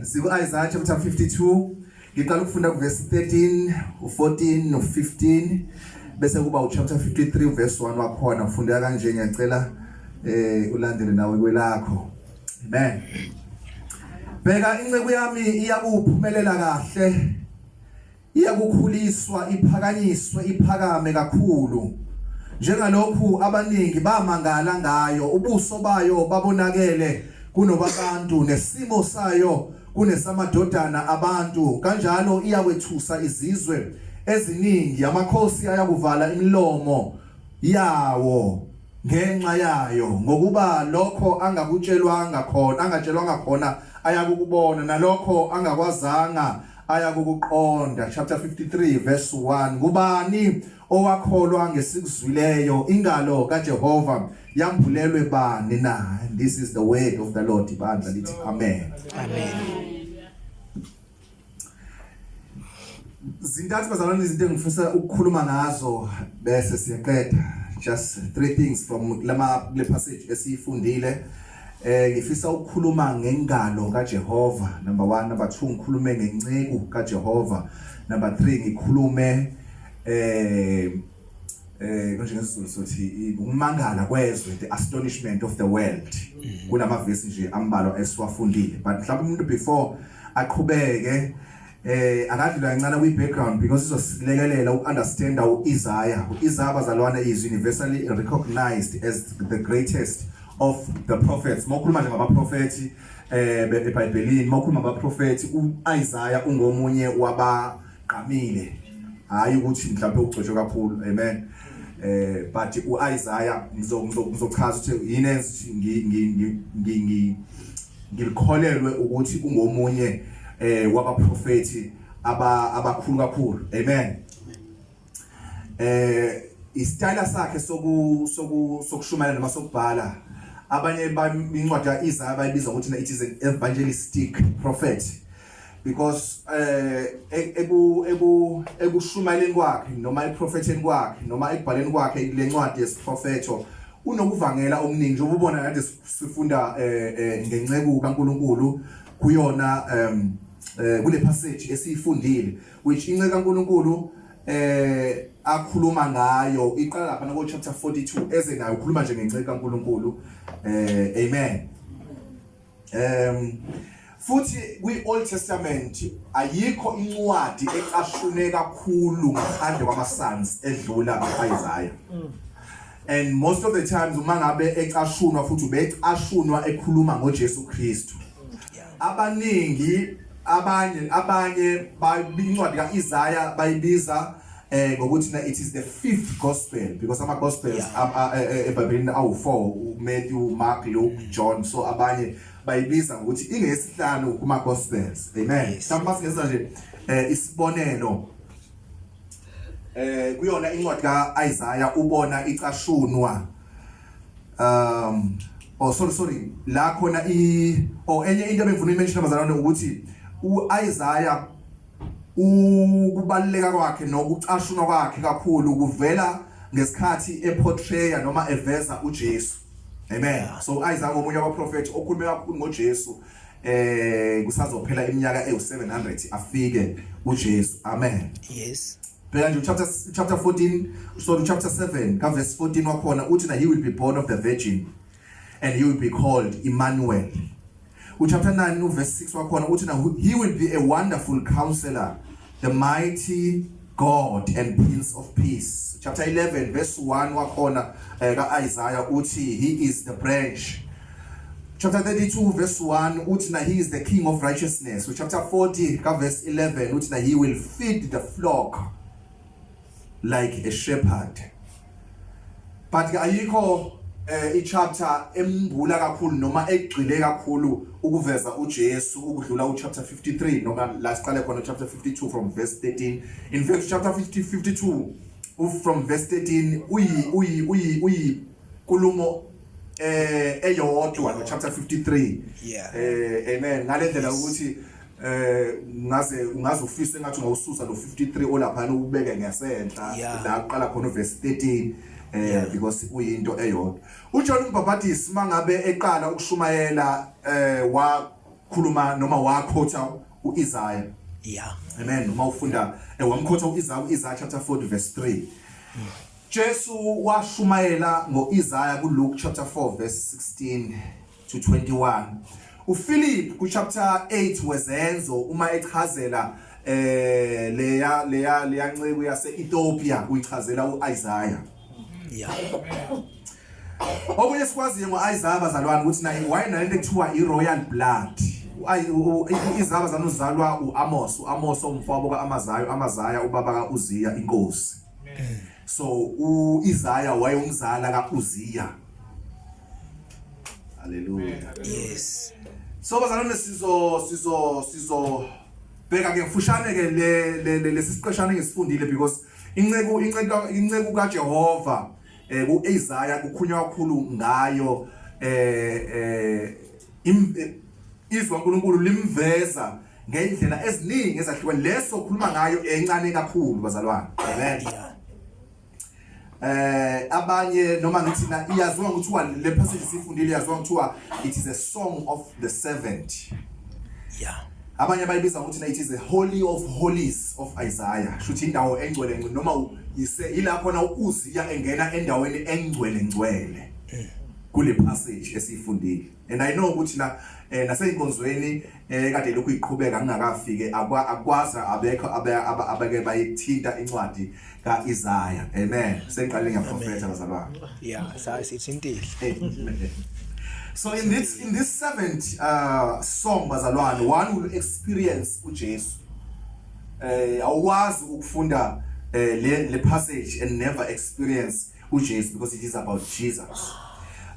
Siku Isaiah chapter 52 ngiqala ukufunda kuverse 13, u14 no15 bese kuba uchapter 53 verse 1 wakhona ufundeka kanje ngiyacela eh ulandele nawe kwelakho. Amen. Bheka inceku yami iyakuphumelela kahle Iyakukhuliswa iphakanyiswe iphakame kakhulu. Njengalokhu abaningi bamangala ngayo, ubuso bayo babonakele kunobabantu, nesimo sayo kunesamadodana abantu, kanjalo iyakwethusa izizwe eziningi, amakhosi ayakuvala imilomo yawo ngenxa yayo, ngokuba lokho angakutshelwanga khona, angatshelwanga khona ayakukubona, nalokho angakwazanga ayakukuqonda. Chapter 53 verse 1. Ngubani owakholwa ngesikuzwileyo? Ingalo kaJehova yambulelwe bani na? And this is the word of the Lord. Ibandla lithi amen. Amen. Zintathu bazalwane izinto engifisa ukukhuluma ngazo bese siyaqeda. Just three things from lama le passage esiyifundile. Eh ngifisa ukukhuluma ngengalo kaJehova number 1, number 2 ngikhulume ngenceku kaJehova, number 3 ngikhulume eh eh konje ngesiZulu sothi ukumangala kwezwe, the astonishment of the world. Kulamavesi nje ambalwa esiwafundile, but mhlawumbe umuntu before aqhubeke eh akadlula kancane kwi background because izosilekelela ukunderstanda uIsaiah. UIsaiah bazalwane is universally recognized as the greatest of the prophets. Mawukhuluma nje ngabaprofethi eh eBhayibhelini, mawukhuluma ngabaprofethi uIsaiah ungomunye wabaqamile, hayi ukuthi mhlawumbe ugcotshwe kakhulu, amen, eh but uIsaiah ngizochaza ukuthi yini enza ngi ngi ngilikholelwe ukuthi ungomunye eh wabaprofethi abakhulu kakhulu, amen. Eh isitayela sakhe soku soku sokushumayela noma sokubhala, abanye incwadi kaIsaiah bayibiza ukuthi it is an evangelistic prophet because eh eku eku ekushumayeleni kwakhe noma eprofetheni kwakhe noma ekubhaleni kwakhe lencwadi yesiprofetho unokuvangela okuningi, njengoba ubona kade sifunda eh, eh ngenceku kaNkuluNkulu kuyona eh kule passage esiyifundile, which inceku kaNkuluNkulu eh akhuluma ngayo iqala lapha ko chapter 42 eze nayo ukhuluma nje ngenceku kaNkuluNkulu, eh amen. Futhi kwi Old Testament ayikho incwadi ecashune kakhulu ngaphandle kwama Psalms edlula uIsaiah. And most of the times uma ngabe ecashunwa futhi ubecashunwa ekhuluma ngoJesu Kristu. Abaningi abanye abanye incwadi kaIsaiah bayibiza eh ngokuthi na it is the fifth gospel because ama gospels eBhayibhelini awu4, Matthew, Mark, Luke, John, so abanye bayibiza ngokuthi ingesihlanu kuma gospels, amen. Mhlawumbe masingenza nje eh isibonelo eh kuyona incwadi kaIsaiah ubona icashunwa oh sorry, sorry, la khona i oh enye into ebengifuna uyimention abazalwane ukuthi uIsaiah ukubaluleka kwakhe nokucashunwa kwakhe kakhulu kuvela ngesikhathi eportraya noma eveza uJesu, amen. So uIsaiah ngomunye wabaprofeti okhulume kakhulu ngoJesu, eh kusazophela iminyaka ewu700 afike uJesu, amen. Yes. Bheka nje chapter 14, sorry, chapter 7 ka verse 14 wakhona uthi na he will be born of the virgin and he will be called Emmanuel. Uchapter 9 uverse 6 wakhona uthi na he will be a wonderful counselor, the mighty God and Prince of Peace. Chapter 11 verse 1 wakhona eh, kaIsaiah uthi he is the branch. Chapter 32 verse 1 uthi na he is the king of righteousness. Chapter 40 ka verse 11 uthi na he will feed the flock like a shepherd. But ke ayikho eh ichapter embula kakhulu noma egxile kakhulu ukuveza uJesu ukudlula uchapter 53 noma la siqale khona chapter 52 from verse 13. In fact, chapter 50 52 from verse 13 uyi uyi uyi uyi nkulumo eh eyodwa no chapter 53. Eh amen, ngalendlela ukuthi eh ngaze ungaze ufise engathi ungawususa lo 53 olapha ubeke ngesenhla la kuqala khona uverse 13 eh because uyinto eyodwa. UJohn uMbhabhadisi mangabe eqala ukushumayela eh wa Khuluma noma wakhotha uIsaiah. Yeah. Amen. Uma ufunda wamkhotha uIsaiah, uIsaiah chapter 40 verse 3. Jesu washumayela ngoIsaiah kuLuke chapter 4 verse 16 to 21. uPhilip ku chapter 8 wezenzo uma echazela leya leya leya nceku yase Ethiopia uyichazela uIsaiah. Yeah. Okunye sikwaziyo ngo-Isaiah bazalwane ukuthi naye wayenalento ekuthiwa i-royal blood. U-Isaiah bazalwane uzalwa u-Amos, u-Amos umfowabo ka-Amaziah, u-Amaziah ubaba ka-Uziya inkosi. So u-Isaiah wayewumzala ka-Uziya. Hallelujah. Yes. So bazalwane sizo sizo sizo bheka ke mfushane ke le lesi siqeshana engisifundile because inceku inceku inceku kaJehova kuIsaiah kukhulunywa kakhulu ngayo izwi kaNkuluNkulu limveza ngendlela eziningi ezahlukene leso khuluma ngayo encane kakhulu bazalwane. Amen. Abanye noma ngithi na iyaziwa ngithiwa le passage sifundile iyaziwa ngithiwa it is a song of the servant. Yeah. Abanye bayibiza ngokuthi na it is a holy of holies of Isaiah. Shuthi indawo engcwele ngcwele noma yise ila khona uUziya engena endaweni engcwele ngcwele. Kule passage esiyifundile. And I know ukuthi na naseyinkonzweni kade lokhu iqhubeka ngingakafike akwazi abekho abeke bayithinta incwadi kaIsaiah. Amen. Sengiqale ngiyaprofetha bazalwane. Yeah, sasithintile. Amen. So in this seventh song bazalwane, one will experience uJesu. Awukwazi ukufunda le passage and never experience uJesu because it is about Jesus.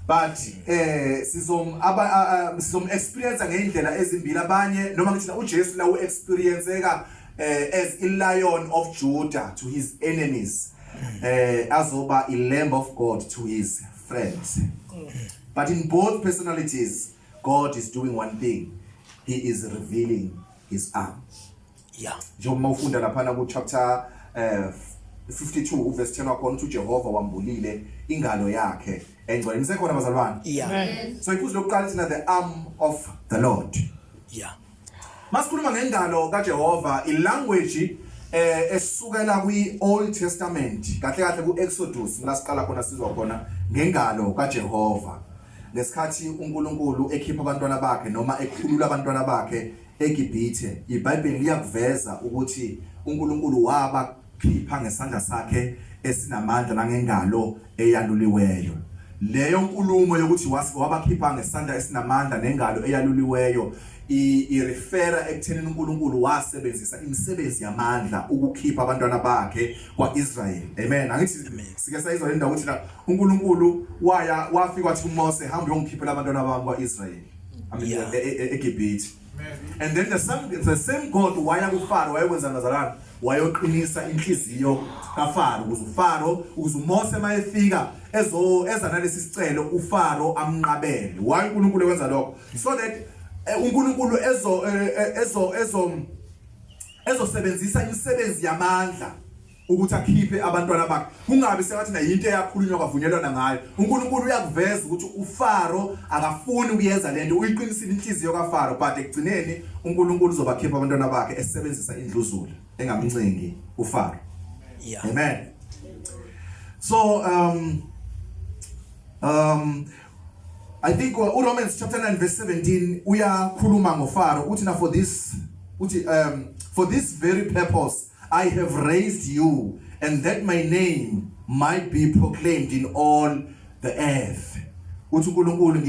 But sizom aba sizom experience ngeindlela ezimbili abanye noma ngithi uJesu la uexperienceka as a lion of Judah to his enemies, azoba a lamb of God to his friends. But in both personalities God is doing one thing: he is revealing his arm. Njengoba ufunda lapha ku chapter 52 uverse 10 wakhona uthi uJehova wambulile ingalo yakhe engcwele. Nisekhona bazalwane? Yeah. So iphuzu lokuqala ithina the arm of the Lord. Masikhuluma ngengalo kaJehova, ilanguage esukela kwi Old Testament, kahle kahle ku Exodus la siqala khona sizwa khona ngengalo kaJehova. Ngesikhathi uNkulunkulu ekhipha abantwana bakhe noma ekhulula abantwana bakhe eGibhithe, iBhayibheli liyakuveza ukuthi uNkulunkulu wabakhipha ngesandla sakhe esinamandla nangengalo eyaluliweyo. Leyo nkulumo yokuthi wabakhipha ngesandla esinamandla nengalo eyaluliweyo irefera ekuthenini uNkulunkulu wasebenzisa imisebenzi yamandla ukukhipha abantwana bakhe kwaIsrael. Amen. Angithi sike sayizwa le ndawo ukuthi la uNkulunkulu waya wafika wathi kuMose, hamba uyongikhiphela abantwana bami kwaIsrael. I mean, eGibhithe. And then the same God waya kuFaro wayekwenza bazalwane, wayoqinisa inhliziyo kaFaro ukuze uFaro ukuze uMose mayefika ezo eza nalesi sicelo uFaro amnqabele. Why uNkulunkulu wenza lokho? So that uNkulunkulu ezo ezo ezo ezosebenzisa imisebenzi yamandla ukuthi akhiphe abantwana bakhe, kungabi sengathi na yinto eyakhulunywa kwavunyelwana ngayo. uNkulunkulu uyakuveza ukuthi uFaro akafuni ukuyenza lento, uyiqinisile inhliziyo kaFaro, but ekugcineni uNkulunkulu uzobakhipha abantwana bakhe esebenzisa indluzula engamncengi uFaro. Amen. So I think uRomans chapter 9 verse 17 uyakhuluma ngoFaro, uthi na for this uthi "For this very purpose I have raised you, and that my name might be proclaimed in all the earth." Uthi uNkulunkulu,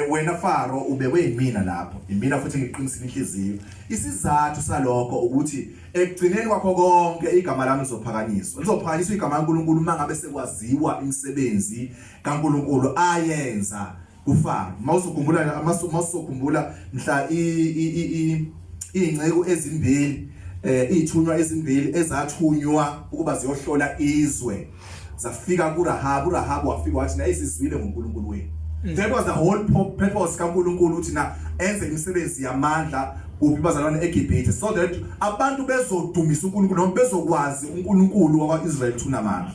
wena Faro ubekwe yimina lapho, imina futhi ngiqinisile inhliziyo. Isizathu salokho ukuthi ekugcineni kwakho konke igama lami lizophakanyiswa. Lizophakanyiswa igama laNkulunkulu mangabe sekwaziwa imisebenzi kaNkulunkulu ayenza kuFaro. Mawuzokhumbula, mawuzokhumbula mhla ingceku ezimbili, izithunywa ezimbili ezathunywa ukuba ziyohlola izwe, zafika kuRahab. uRahab wafika wathi na isizwile ngoNkulunkulu wenu. That was the whole purpose kaNkulunkulu ukuthi na enze imisebenzi yamandla. Kuphi bazalwane? eGibhithe, so that abantu bezodumisa uNkulunkulu noma bezokwazi uNkulunkulu wakwaIsrael ukuthi unamandla.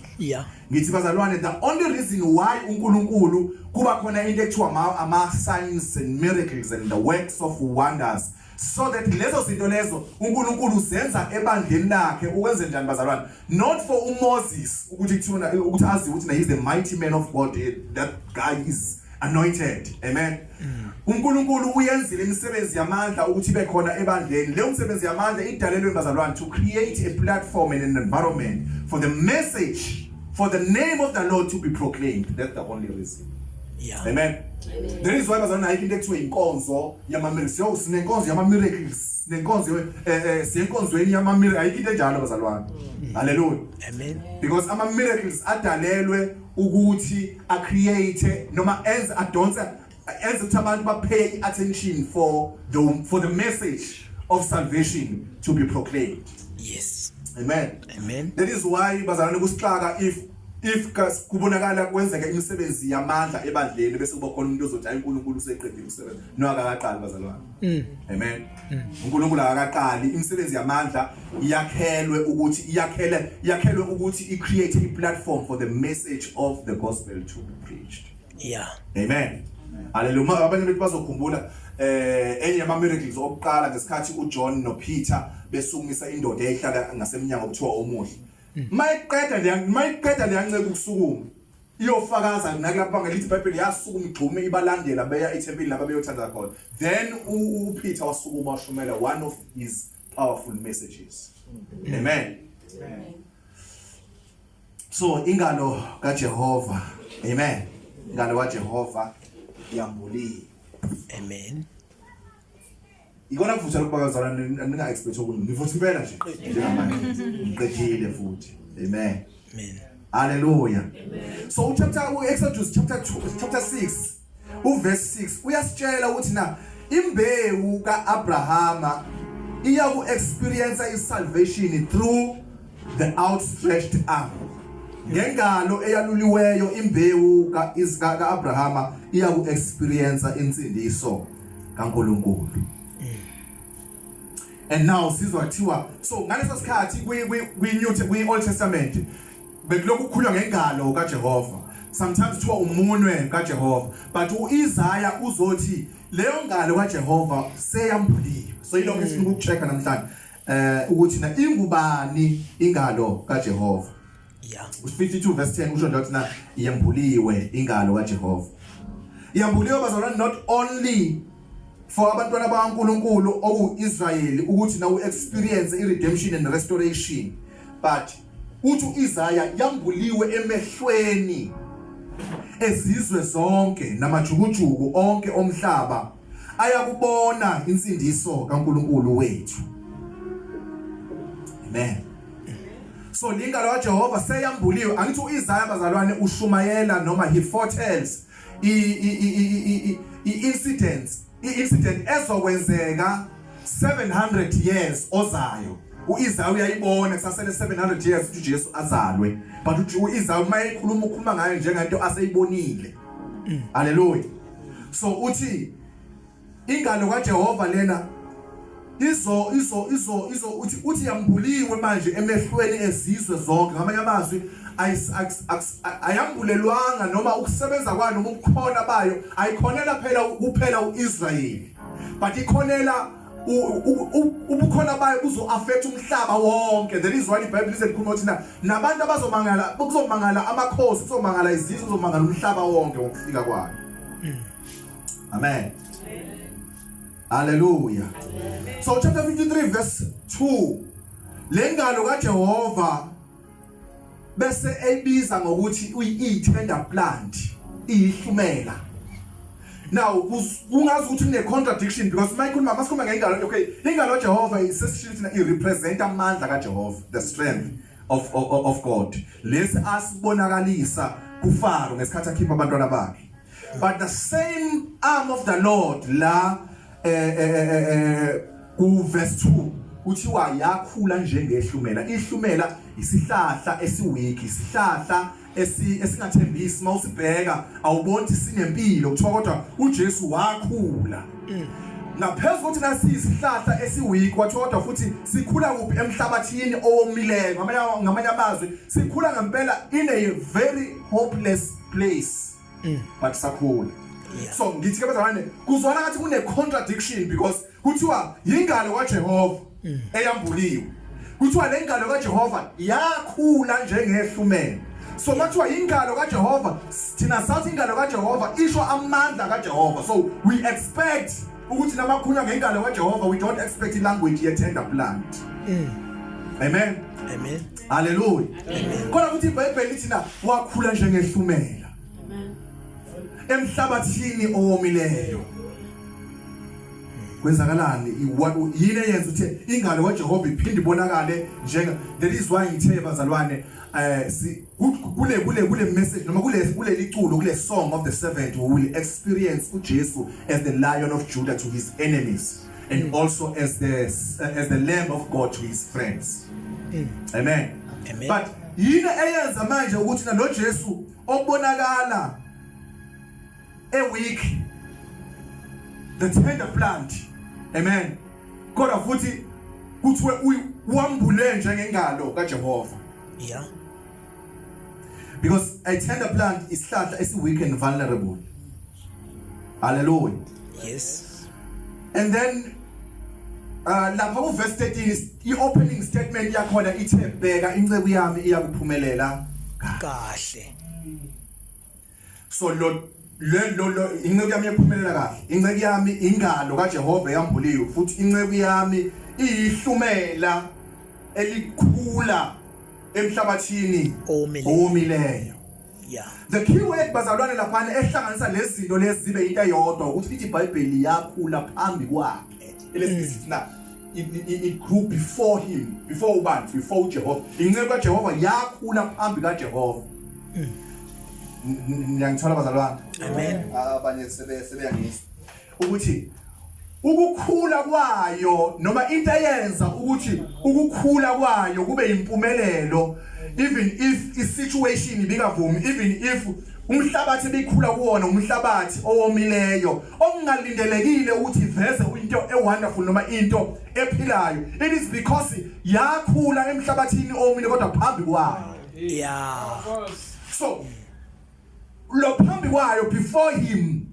Ngithi bazalwane, the only reason why uNkulunkulu kuba khona into ekuthiwa ama signs and miracles and the works of wonders, so that lezo zinto lezo uNkulunkulu uzenza ebandleni lakhe ukwenze njani bazalwane? Not for uMoses ukuthi kuthiwa ukuthi azi ukuthi na he's the mighty man of God, that guy is anointed, amen. uNkulunkulu uyenzile imisebenzi yamandla ukuthi ibe khona ebandleni. Leyo misebenzi yamandla idalelwe bazalwane to create a platform and an environment for the message, for the name of the Lord to be proclaimed. That's the only reason. Amen. There is why bazalwane ayikho into ekuthiwa inkonzo yama miracles. Yo, sinenkonzo yama miracles, nenkonzo siyenkonzweni yama miracles, ayikho into enjalo bazalwane. Hallelujah. Amen. Because ama miracles adalelwe ukuthi a create noma enze adonse enze ukuthi abantu ba pay attention for the message of salvation to be proclaimed. Amen. Amen. That is why bazalwane kusixaka if kubonakala kwenzeka imisebenzi yamandla ebandleni bese kuba khona umuntu ozothi hayi, uNkulunkulu useqedile ukusebenza. No, akakaqali bazalwane. Amen. uNkulunkulu akakaqali. Imisebenzi yamandla iyakhelwe ukuthi iyakhelwe ukuthi i-create a platform for the message of the gospel to be preached. Amen. Hallelujah. Abanye bethu bazokhumbula enye yama miracles okuqala ngesikhathi uJohn noPeter besukumisa indoda eyayihlala ngasemnyango kuthiwa omuhle. Mayiqeda le mayiqeda leyanceke ukusukuma iyofakaza nakulapha ngelithi iBhayibheli yasukuma igxume ibalandela beya ethempelini lapha beyothandaza khona. Then uPeter wasukuma washumela one of his powerful messages. Amen. So ingalo kaJehova, amen. Ingalo kaJehova yambuliwe. Amen. Ikona kuvutha lokhu bakazalwane, ninga expect okunye. Ngivutha impela nje njengamanje. Ngiqedile futhi. Amen. Amen. Hallelujah. So chapter Exodus chapter 2 chapter 6 uverse 6 uyasitshela ukuthi na imbewu kaAbrahama iya ku experience isalvation through the outstretched arm. Ngengalo eyaluliweyo imbewu kaAbrahama iya ku experience insindiso kaNkuluNkulu. And now sizwa kuthiwa so ngaleso sikhathi kwi New kwi Old Testament bekulokhu kukhulunywa ngengalo kaJehova, sometimes kuthiwa umunwe kaJehova, but uIsaiah uzothi leyo ngalo kaJehova seyambuliwe. So yilokho esifuna ukuchecka namhlanje ukuthi na ingubani ingalo kaJehova. U52 verse 10 usho nje ukuthi na iyambuliwe ingalo kaJehova, iyambuliwe bazalwane, not only for abantwana bakaNkuluNkulu okuIsrayeli ukuthi na uexperience iredemption and restoration, but uthi uIsaiah yambuliwe emehlweni ezizwe zonke, namajukujuku onke omhlaba ayakubona insindiso kaNkuluNkulu wethu. Amen. So lingalo kaJehova seyambuliwe. Angithi uIsaiah bazalwane ushumayela noma he foretells i i i incidents i-incident ezokwenzeka 700 years ozayo. uIsaiah uyayibona kusasele 700 years ukuthi uJesu azalwe, but uIsaiah uma ekhuluma ukhuluma ngayo njengento aseyibonile. Haleluya. So uthi ingalo kaJehova lena izo izo izo izo uthi yambuliwe manje emehlweni ezizwe zonke. Ngamanye amazwi, ayambulelwanga noma ukusebenza kwayo noma ubukhona bayo ayikhonela phela kuphela uIsrayeli, but ikhonela ubukhona bayo buzo affect umhlaba wonke. That is why iBhayibheli lize likhuluma ukuthi nabantu abazomangala, kuzomangala amakhosi, kuzomangala izizwe, kuzomangala umhlaba wonke ngokufika kwayo. Amen. Hallelujah. So chapter 53 verse 2, lengalo kaJehova bese eyibiza ngokuthi uyi tender plant, iyihlumela. Now kungazi ukuthi kune contradiction because mayikhuluma masikhuluma ngengalo, okay, ingalo kaJehova isesishilo thina i represent amandla kaJehova, the strength of God lesi asibonakalisa kuFaro ngesikhathi akhipha abantwana bakhe. But the same arm of the Lord la ku verse 2 kuthiwa yakhula njengehlumela. Ihlumela isihlahla esiweak, isihlahla esingathembisi, mawusibheka awuboni sinempilo. Kuthiwa kodwa uJesu wakhula. Ngaphezu kokuthi nasiyisihlahla esiweak kwathiwa kodwa futhi sikhula kuphi emhlabathini owomileyo. Ngamanye amazwi sikhula ngempela in a very hopeless place. But sakhula. So ngithi ke bazalwane kuzwana ngathi kune contradiction because kuthiwa yingalo kaJehova eyambuliwe. Kuthiwa le ngalo kaJehova yakhula njengehlumela. So makuthiwa ingalo kaJehova thina sathi ingalo kaJehova isho amandla kaJehova. So we expect ukuthi namakhulunywa ngengalo kaJehova we don't expect ilanguage ye tender plant. Amen. Amen. Hallelujah. Kodwa ukuthi iBhayibheli lithi na wakhula njengehlumela. Amen. Emhlabathini owomileyo. Kwenzakalani? Yini eyenza ukuthi ingalo kaJehova iphinde ibonakale njenga that is why ngithe bazalwane si kule kule kule message noma kule kuleli culo kule song of the servant who will experience uJesu as the lion of Judah to his enemies and also as the lamb of God to his friends. Amen. Amen. But yini eyenza manje ukuthi na lo Jesu obonakala a weak the tender plant amen kodwa futhi kuthiwe wambule njengengalo kaJehova Because a tender plant isihlahla esi weak and vulnerable. Hallelujah. Yes. And then lapha ku verse 13 i opening statement yakhona ithe bheka inceku yami iyakuphumelela kahle. So lo le lo lo inceku yami iyaphumelela kahle. Inceku yami ingalo kaJehova yambuliwe futhi inceku yami iyihlumela elikhula emhlabathini owomileyo. The key word bazalwane laphana ehlanganisa lezi zinto lezi zibe into eyodwa ukuthi lithi iBhayibheli yakhula phambi kwakhe. Elesingisi na it grew before him, before ubani, before uJehova. Inceku kaJehova yakhula phambi kaJehova. Ngiyangithola bazalwane. Amen. Abanye sebeyangizwa ukuthi ukukhula kwayo noma into eyenza ukuthi ukukhula kwayo kube impumelelo even if i-situation ibingavumi, even if umhlabathi ebikhula kuwona umhlabathi owomileyo okungalindelekile ukuthi iveze into e-wonderful noma into ephilayo, it is because yakhula emhlabathini owomile kodwa phambi kwayo. So lo phambi kwayo, before him,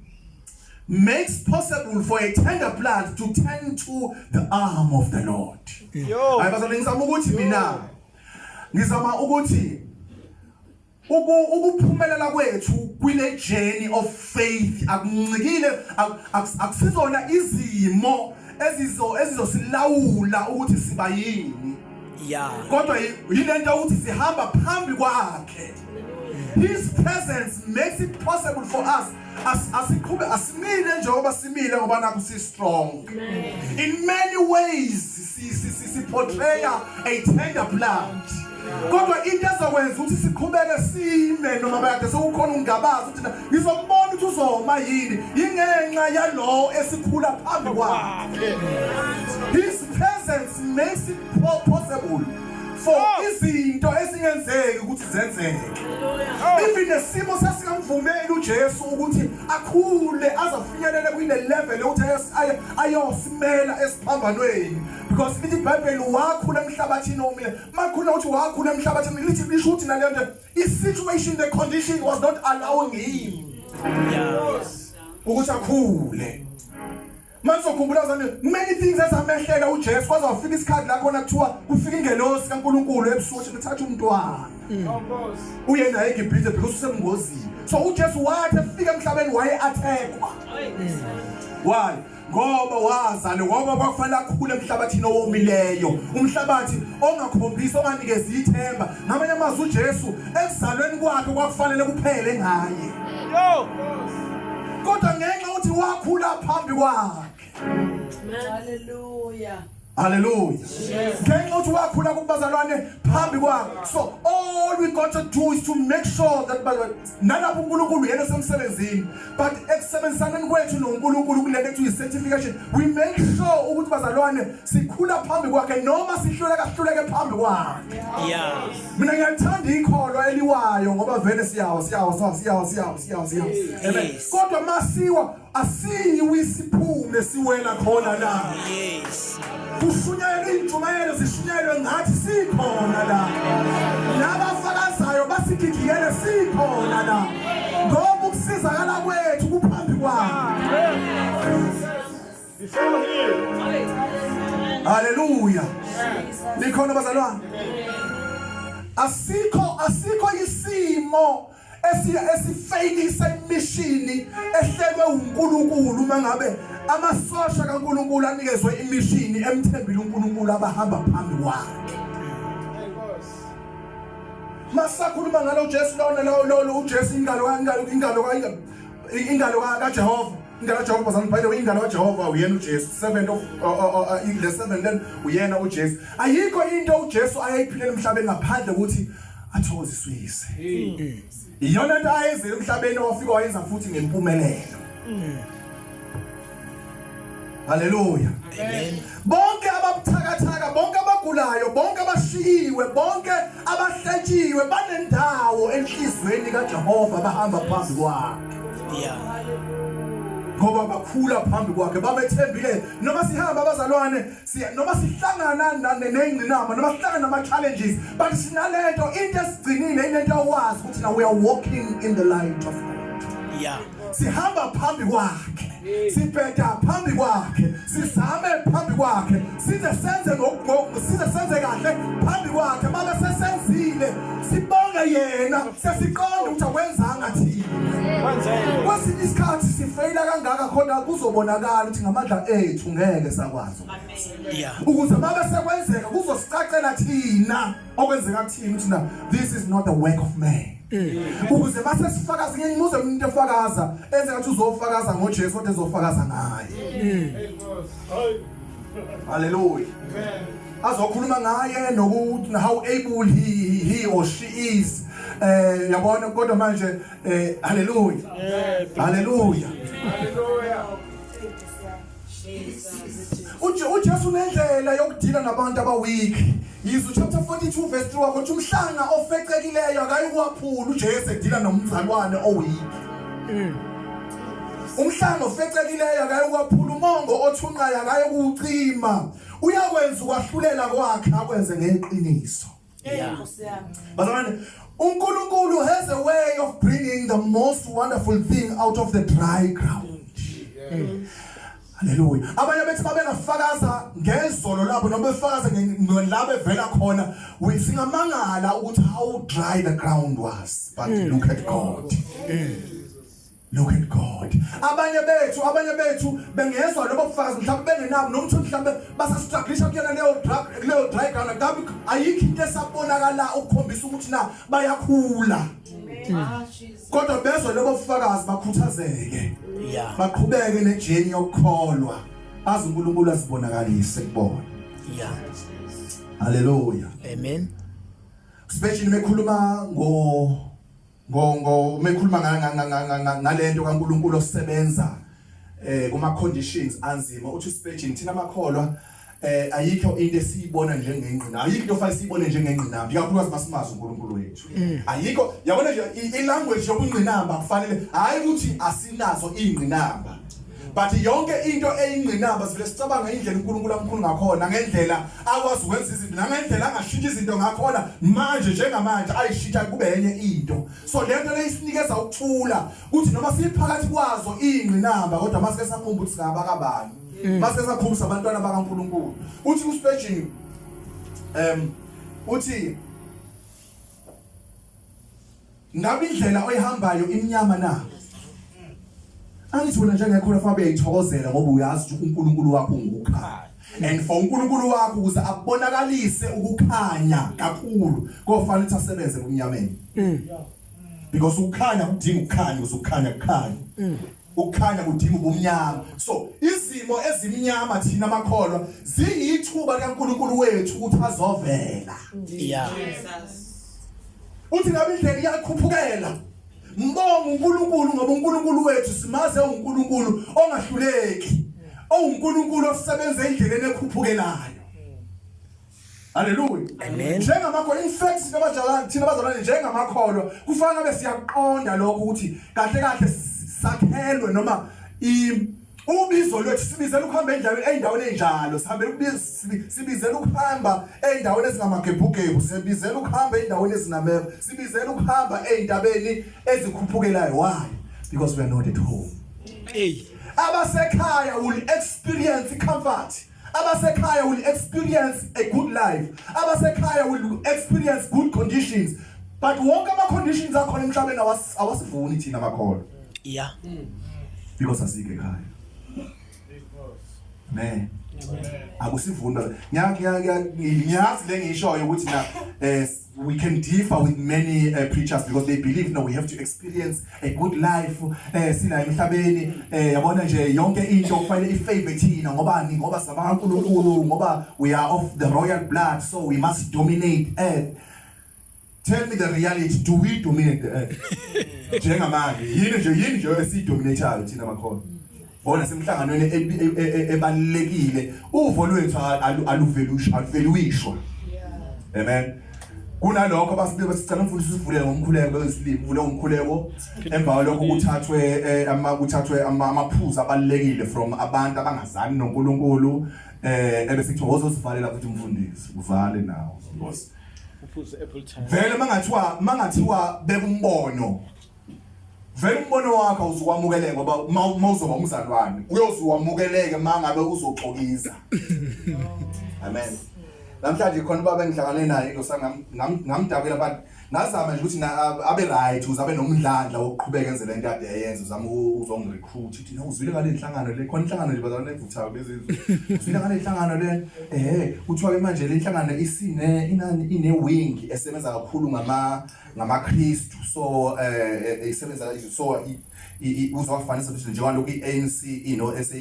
makes possible for a tender plant to turn to the arm of the Lord. Yo. Hayi bazalwane, ngizama ukuthi mina ngizama ukuthi ukuphumelela kwethu kwile journey of faith akuncikile akusizona izimo ezizosilawula ukuthi siba yini. Kodwa yilento ukuthi sihamba phambi kwakhe. His presence makes it possible for us asiqhube asimile njengoba simile ngoba nakho si strong. In many ways si portray a tender plant. Kodwa into ezokwenza ukuthi siqhubeke sime noma bayade sekukhona ungabaza ukuthi ngizombona ukuthi uzoma yini ingenxa yalowo esikhula phambi kwakhe. His presence makes it possible for izinto ezingenzeki ukuthi zenzeke. Even nesimo sasingamvumeli uJesu ukuthi akhule azafinyelele kule level yokuthi ayosimela esiphambanweni, because lithi iBhayibheli wakhula emhlabathini omile. Makhula ukuthi wakhula emhlabathini lithi lisho ukuthi naleyo nto i-situation, the condition was not allowing him ukuthi akhule. Manje ukhumbula zami many things ezamehlela uJesu kwaze wafika isikhathi la khona kuthiwa kufika ingelosi kaNkuluNkulu ebusuku ukuthi thatha umntwana uye naye eGibhithe because usebungozini. So uJesu wathi efika emhlabeni waye athekwa. Why? Ngoba wazalwa, ngoba kwakufanele akhule emhlabathini owomileyo, umhlabathi ongakhombisi onganikezi ithemba. Ngamanye amazwi uJesu ekuzalweni kwakhe kwakufanele kuphele ngaye. Yo. Kodwa ngenxa ukuthi wakhula phambi kwakhe. Hallelujah. Hallelujah. Ngenxa ukuthi wakhula kubazalwane phambi kwakhe. So all All we got to do is to make sure that nalapho uNkulunkulu yena osemsebenzini, but ekusebenzisaneni kwethu noNkulunkulu kulento ekuthiwa i-sanctification, we make sure ukuthi bazalwane sikhula phambi kwakhe noma sihluleka sihluleke phambi kwakhe. Mina ngiyalithanda ikholwa eliwayo ngoba vele siyawa siyawa siyawa siyawa siyawa siyawa. Amen. Kodwa masiwa asiwi siphume siwela khona la. Yes. Kushunyayelwa intshumayelo zishunyayelwe ngathi sikhona la. Labafakazayo basigigiyele sikhona la. Ngoba ukusizakala kwethu kuphambi kwakhe. Before him. Haleluya. Nikhona bazalwane? Asikho asikho isimo esifeyilisa imishini ehlelwe uNkulunkulu uma ngabe amasosha kaNkulunkulu anikezwe imishini emthembile uNkulunkulu abahamba phambi kwakhe. Masakhuluma ngalo Jesu lona lo lo uJesu ingalo ingalo ingalo ingalo kaJehova ingalo kaJehova bazalwane, by the way, ingalo kaJehova uyena uJesu, servant of the servant, then uyena uJesu. Ayikho into uJesu ayayiphilela emhlabeni ngaphandle ukuthi athokoziswe uyise. Iyona into ayezele emhlabeni owafika wayenza futhi ngempumelelo. Haleluya. Amen. Bonke ababuthakathaka, bonke abagulayo, bonke abashiyiwe, bonke abahletshiwe banendawo enhlizweni kaJehova, bahamba phambi kwakhe. Ngoba bakhula phambi kwakhe, babethembile. Noma sihamba abazalwane, siya noma sihlangana nengqinamba, noma sihlangana nama challenges, but sinalento into esigcinile, ilento awazi ukuthi now we are walking in the light of God. Sihamba phambi kwakhe, sibheda phambi kwakhe, sizame phambi kwakhe, size senze size senze kahle phambi kwakhe. Mabe sesenzile sibonge yena, sesiqonda ukuthi akwenzanga thina. Kwesinye isikhathi sifeyila kangaka khona kuzobonakala ukuthi ngamandla ethu ngeke sakwazi. Ukuze mabe sekwenzeka kuzosicacela thina okwenzeka kuthina ukuthi na this is not the work of man. Ukuze mase sifakaza, ngeke ngimuze umuntu efakaza enze ngathi uzofakaza ngoJesu kodwa ezofakaza ngaye. Hallelujah. Azokhuluma ngaye nokuthi how able he or she is. Yabona kodwa manje, hallelujah. Hallelujah. Hallelujah. UJesu unendlela yokudila nabantu abaweak. Yizu chapter 42 verse 3 wakho uthi umhlanga ofecekileyo akayikuwaphula. uJesu edila nomzalwane oweak. Umhlanga ofecekileyo akayikuwaphula, umongo othunqayo akayikucima. Uyakwenza ukwahlulela kwakhe akwenze ngeqiniso. Bazalwane, uNkulunkulu has a way of bringing the most wonderful thing out of the dry ground. Hallelujah. Abanye bethi babengafakaza ngezolo labo noma befakaza ngelabo evela khona, singamangala ukuthi how dry the ground was, but look at God. Look at God. Abanye bethu bengezwa lobo bufakazi mhlawumbe bengenabo noma uthi mhlawumbe basastrugglisha kuyona leyo drug leyo dry ground, ngabe ayikho into esabonakala ukukhombisa ukuthi na bayakhula. Kodwa bezwe lobo bufakazi bakhuthazeke. Baqhubeke nejourney yokukholwa. Azi uNkulunkulu azibonakalise kubona. Hallelujah. Amen. Especially mekhuluma ngo ngo ngo mekhuluma ngalento kaNkulunkulu osebenza kuma conditions anzima, uthi Spurgeon, thina amakholwa ayikho into esiyibona njengengqina, ayikho into ofanele siyibone njengengqinamba, ikakhulukazi masimazi uNkulunkulu wethu. Ayikho, yabona nje i-language yobungqinamba kufanele, hayi ukuthi asinazo ingqinamba, but yonke into eyingqinamba sivele sicabanga indlela uNkulunkulu amkhulu ngakhona, ngendlela akwazi ukwenza izinto, nangendlela angashintsha izinto ngakhona manje, njengamanje ayishintsha kube enye into. So lento leyisinikeza ukuthula ukuthi noma siphakathi kwazo ingqinamba, kodwa masike sakhumbula ukuthi singaba kabani, masike sakhumbula abantwana bakaNkulunkulu. Uthi uSpurgeon, uthi ngabe indlela oyihambayo imnyama na? Angithi wena njengekholwa fanele uyayithokozela ngoba uyazi ukuthi uNkulunkulu wakho ungukukhanya, and for uNkulunkulu wakho ukuze abonakalise ukukhanya kakhulu kofanele ukuthi asebenze ebumnyameni, because ukukhanya kudinga ukukhanya ukuze ukukhanya kukhanye. Ukukhanya kudinga ubumnyama. So izimo ezimnyama thina amakholwa ziyithuba likaNkulunkulu wethu ukuthi azovela. Uthi ngabe indlela iyakhuphukela. Mbonga uNkulunkulu ngoba uNkulunkulu wethu simaze uNkulunkulu ongahluleki. OwuNkulunkulu osebenza endleleni ekhuphukelayo. Haleluya. Amen. Njengamakholwa in fact singabazalwane thina bazalwane njengamakholwa kufanele ngabe siyaqonda lokho ukuthi kahle kahle sakhelwe noma ubizo lwethu sibizela ukuhamba endaweni endaweni enjalo sihambela ukubiza sibizela ukuhamba endaweni ezingamagebhugebhu sibizela ukuhamba endaweni ezinameva sibizela ukuhamba ezintabeni ezikhuphukelayo why because we are not at home hey abasekhaya will experience comfort abasekhaya will experience a good life abasekhaya will experience good conditions but wonke ama conditions akhona emhlabeni awasivuni thina amakholwa yeah because asikho ekhaya ne akusivuni ngiyazi le ngishoyo ukuthi na eh we can differ with many preachers because they believe no we have to experience a good life eh sila emhlabeni eh yabona nje yonke into kufanele ifavor thina ngobani ngoba sabakaNkulunkulu ngoba we are of the royal blood so we must dominate earth tell me the reality do we dominate the earth njengamanje yini nje yini nje esidominateayo thina makhona bona semhlanganweni ebalekile uvo lwethu aluvelushwa aluveluishwa amen kunalokho basibe basicela umfundisi usivulele ngomkhuleko wesilimi uvule ngomkhuleko emva kwalokho kuthathwe eh, ama kuthathwe amaphuzu abalekile from abantu abangazani noNkulunkulu eh ebese kuthiwa wozosivalela futhi umfundisi uvale nawo because uphuze apple time vele mangathiwa mangathiwa bekumbono vele umbono wakho awuzukwamukeleka ngoba uma uzoba umzalwane uyozuwamukeleke mangabe uzoxokiza amen namhlanje khona ubaba engihlangane naye indosa ngamdabela but ngazama nje ukuthi abe right uze abe nomdlandla wokuqhubeka enze lento ade eyenza uzama uzongirecruit uthi no uzwile ngale nhlangano le khona inhlangano nje bazalwane evuthayo lezi uzwile ngale nhlangano le eh kuthiwa ke manje le nhlangano isine inani ine wing esebenza kakhulu ngama ngamaKristu so eh, eh isebenza so uzowafanisa ukuthi njengoba lokhu iANC ino SA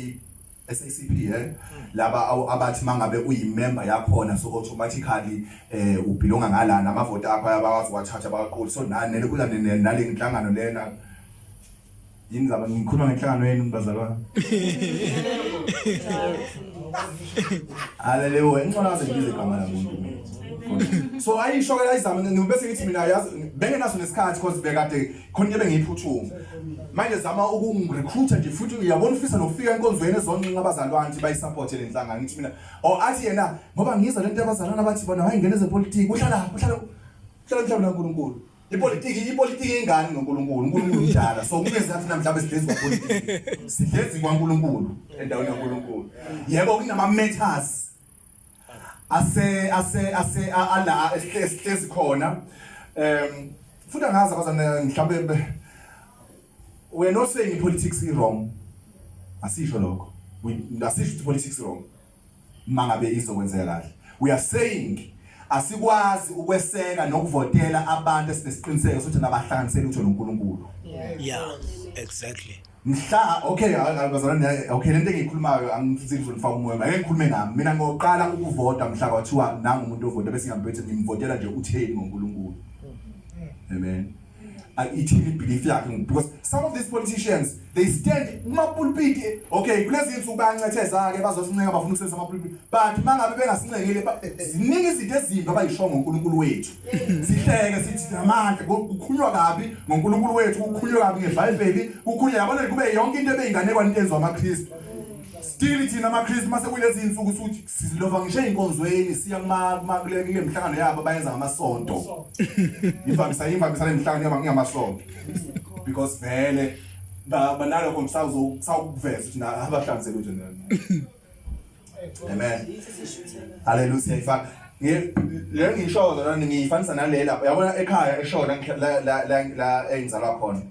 SACP eh laba abathi mangabe uyimember yakhona so automatically eh ubhilonga ngalana amavoti akho ayabakwazi ukwathatha baqoli so nane kuza nale nhlangano lena yini zaba ngikhuluma ngenhlangano yenu bazalwane Haleluya ngicela ngaze ngibize igama lamuntu mina so ayisho ke ayizama ngibese ngithi mina yazi bengenaso nesikhathi because bekade khona into ebengiyiphuthuma manje zama ukungirecruiter nje futhi uyabona ufisa nokufika enkonzweni ezoncinca abazalwane ukuthi bayisupport le nhlangano ngithi mina or athi yena ngoba ngizwa lento yabazalwane abathi bona wayengena ezepolitiki uhlala uhlala uhlala emhlabeni kaNkulunkulu ipolitiki ipolitiki ingane noNkulunkulu uNkulunkulu umdala so kungezathi namhlanje sihlezi kwapolitiki sihlezi kwaNkulunkulu endaweni kaNkulunkulu yebo kunama matters ase ase ase ala esihlezi khona um futhi angazi abazane mhlawumbe we are not saying politics is wrong asisho lokho we asisho ukuthi politics wrong mangabe izokwenzeka kahle we are saying asikwazi ukweseka nokuvotela abantu esinesiqiniseko sokuthi nabahlanganisela utho noNkulunkulu yeah exactly mhla okay bazalwane okay lento engiyikhulumayo angifisi ngizonifaka umoya ake ngikhulume ngami mina ngoqala ukuvota mhla kwathiwa nangu umuntu ovota bese ngiyambethe ngimvotela nje utheni ngoNkulunkulu amen ithini belief yakhe because some of these politicians they stand kumapulpiti okay kulezi insuku bayancetheza ke bazosincenga bafuna ukusebenzisa amapulpiti but mangabe bengasincengile ziningi izinto ezimbi abayisho ngoNkulunkulu wethu sihleke sithi namandla kukhulunywa kabi ngoNkulunkulu wethu kukhulunywa kabi ngeBhayibheli kukhulunywa yabona kube yonke into ebeyinganekwane into enziwa amaKristu still thina amaKristu mase kulezi insuku suthi silova ngisho einkonzweni siya kuma kule kule mihlangano yabo abayenza ngamasonto ivamisa ivamisa le mihlangano yabo ngingamasonto because vele banalokho ngisawukuveza ukuthi abahlanzeke nje Amen. Hallelujah siyayifaka. Le ngisho lona ngiyifanisa nale lapha. Yabona ekhaya eshona la la la la engizalwa khona.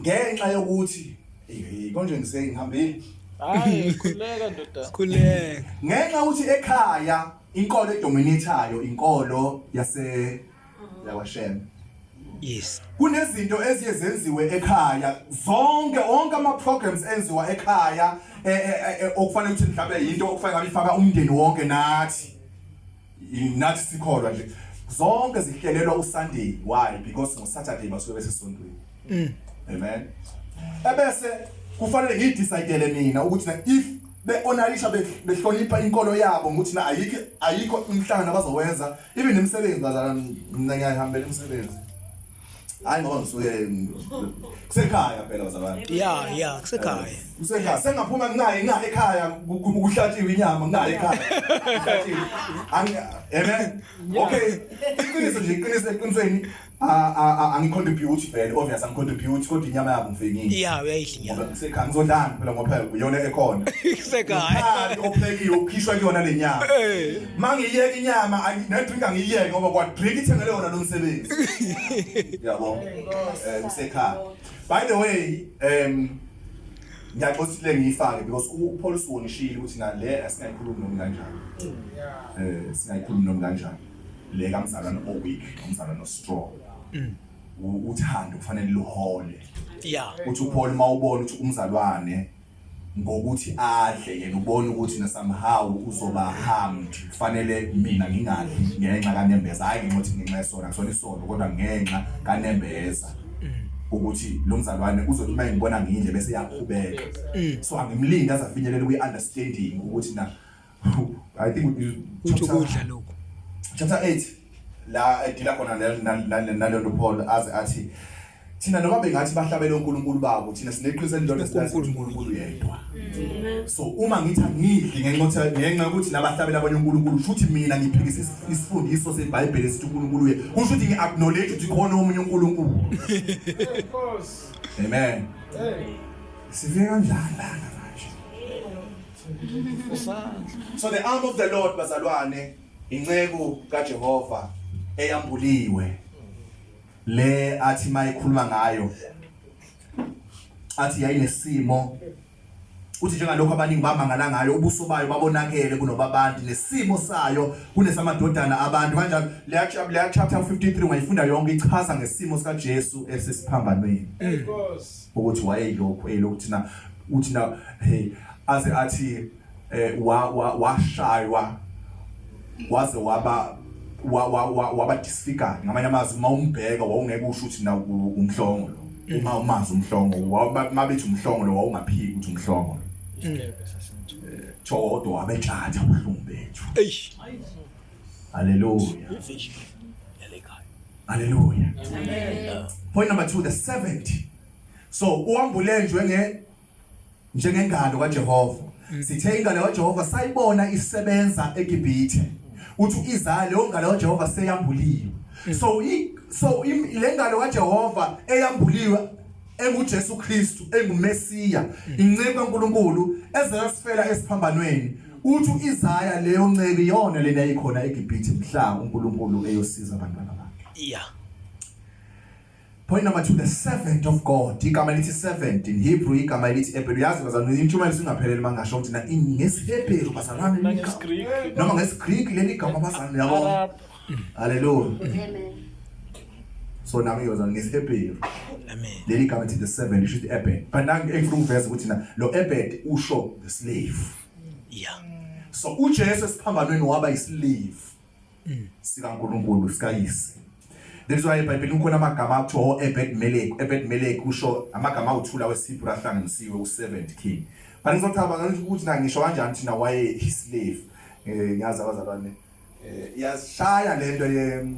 Ngenxa yokuthi hey konje ngise ngihambile. Hayi khuleka ndoda. Khuleka. Ngenxa ukuthi ekhaya inkolo edominatayo inkolo yase yakwaShembe. Yes. Kunezinto eziye zenziwe ekhaya zonke wonke ama programs enziwa ekhaya eh, eh, eh, okufanele ukuthi mhlawumbe into okufanele ngabe ifaka umndeni wonke nathi nathi sikholwa nje. Zonke zihlelelwa uSunday. Why? Because ngoSaturday basuke besesontweni. Amen. Ebese kufanele ngiyidecidele mina ukuthi na if beonarisha behlonipha inkolo yabo ukuthi na ayikho ayikho umhlangano abazowenza even imisebenzi bazalwane mina ngiyahambela imisebenzi. Hayi ngoba ngisuke kusekhaya phela bazalwane. Yeah, yeah, kusekhaya. Kusekhaya sengaphuma nginaye nginaye ekhaya kuhlatshiwe inyama nginaye ekhaya. Kuhlatshiwe. Amen. Okay. Iqiniso nje iqiniso eqinisweni angicontribute vele obvious angicontribute kodwa inyama yabo ngifike ngidle. Yeah, uyayidla inyama. Ngoba kusekhaya ngizodlani phela ngoba phela iyona ekhona. Kusekhaya. Umphakathi ophekiwe ukhishwa kuyona le nyama. Mangiyeka inyama ne drink angiyiyeke ngoba kwa drink ithengele yona lo msebenzi. Yabo. Eh kusekhaya. By the way, ngiyaxoxa ngiyifake because uPaul usuwonishile ukuthi na le asingayikhulumi noma kanjani. Eh singayikhulumi noma kanjani. Le kamzalwane o weak, umzalwane o strong. Uthando kufanele luhole. Uthi uPaul mawubona ukuthi umzalwane ngokuthi adle yena ubona ukuthi na somehow uzoba harmed kufanele mina ngingadli ngenxa kanembeza hayi ngenxa ukuthi ngenxa yesona kusona isono kodwa ngenxa kanembeza ukuthi lo mzalwane uzothi uma ngibona ngidle bese yakhubeka so angimlindi aze afinyelele kwi understanding ukuthi na I think Uthi ukudla lokhu. Chapter 8 la edila khona nalento Paul aze athi thina noma bengathi bahlabele uNkulunkulu babo thina sineqiniso elilodwa silazi ukuthi uNkulunkulu yedwa so uma ngithi angidli ngenxa ngenxa yokuthi nabahlabela abanye uNkulunkulu kusho ukuthi mina ngiphikisa isifundiso seBhayibheli esithi uNkulunkulu uye kusho ukuthi ngi-acknowledge ukuthi khona omunye uNkulunkulu. Amen. Sifike kanjani lana manje? So the arm of the Lord bazalwane inceku kaJehova eyambuliwe le athi mayikhuluma ngayo athi yayinesimo uthi njengalokho abaningi bamangala ngayo ubuso bayo babonakele kunobabantu nesimo sayo kunesamadodana abantu kanjalo leya chapter 53 ungayifunda yonke ichaza ngesimo sikaJesu esesiphambanweni ukuthi wayeyilokhu eyilokhu thina uthi na hey aze athi eh washaywa waze waba waba disfigured ngamanye amazwi uma umbheka wawungeke usho ukuthi na umhlongo lo uma umazi umhlongo mabethi umhlongo lo wawungaphiki ukuthi umhlongo lo Thodwa wabetshatha ubuhlungu bethu. Eish. Hallelujah. Hallelujah. Point number 2 the servant. So uwambule njenge njengengalo kaJehova. Sithe ingalo kaJehova sayibona isebenza eGibhithe. Uthi uIsaya leyo ngalo kaJehova seyambuliwe. So so le ngalo kaJehova eyambuliwe enguJesu Kristu enguMesiya inceku kaNkuluNkulu ezeyasifela esiphambanweni uthi uIsaya leyo nceku iyona lena ikhona eGibhithe mhla uNkulunkulu eyosiza abantwana bakhe. Yeah. Point number 2 the servant of God. Igama elithi servant in Hebrew igama elithi Ebed. Uyazi bazalwane intshumayelo isingaphelele mangasho ukuthi na ngesiHebheru bazalwane NangesiGreek. noma ngesiGreek leli gama bazalwane yabo. Arab. Hallelujah. Amen. So nami ngiyozana ngesiHebheru. Amen. Leli gama elithi the servant lisho ukuthi Ebed. But nangi engifuna ukuveza ukuthi na lo Ebed usho the slave. Yeah. So uJesu esiphambanweni waba islave. sikaNkuluNkulu sikayise. That is why eBhayibhelini kukhona amagama akuthiwa o-Ebed Melech. Ebed Melech kusho amagama awuthula wesiHebrew ahlanganisiwe u-servant king. But ngizocabanga ukuthi na ngisho kanjani thina waye slave. Eh ngiyazi abazalwane eh iyashaya lento ye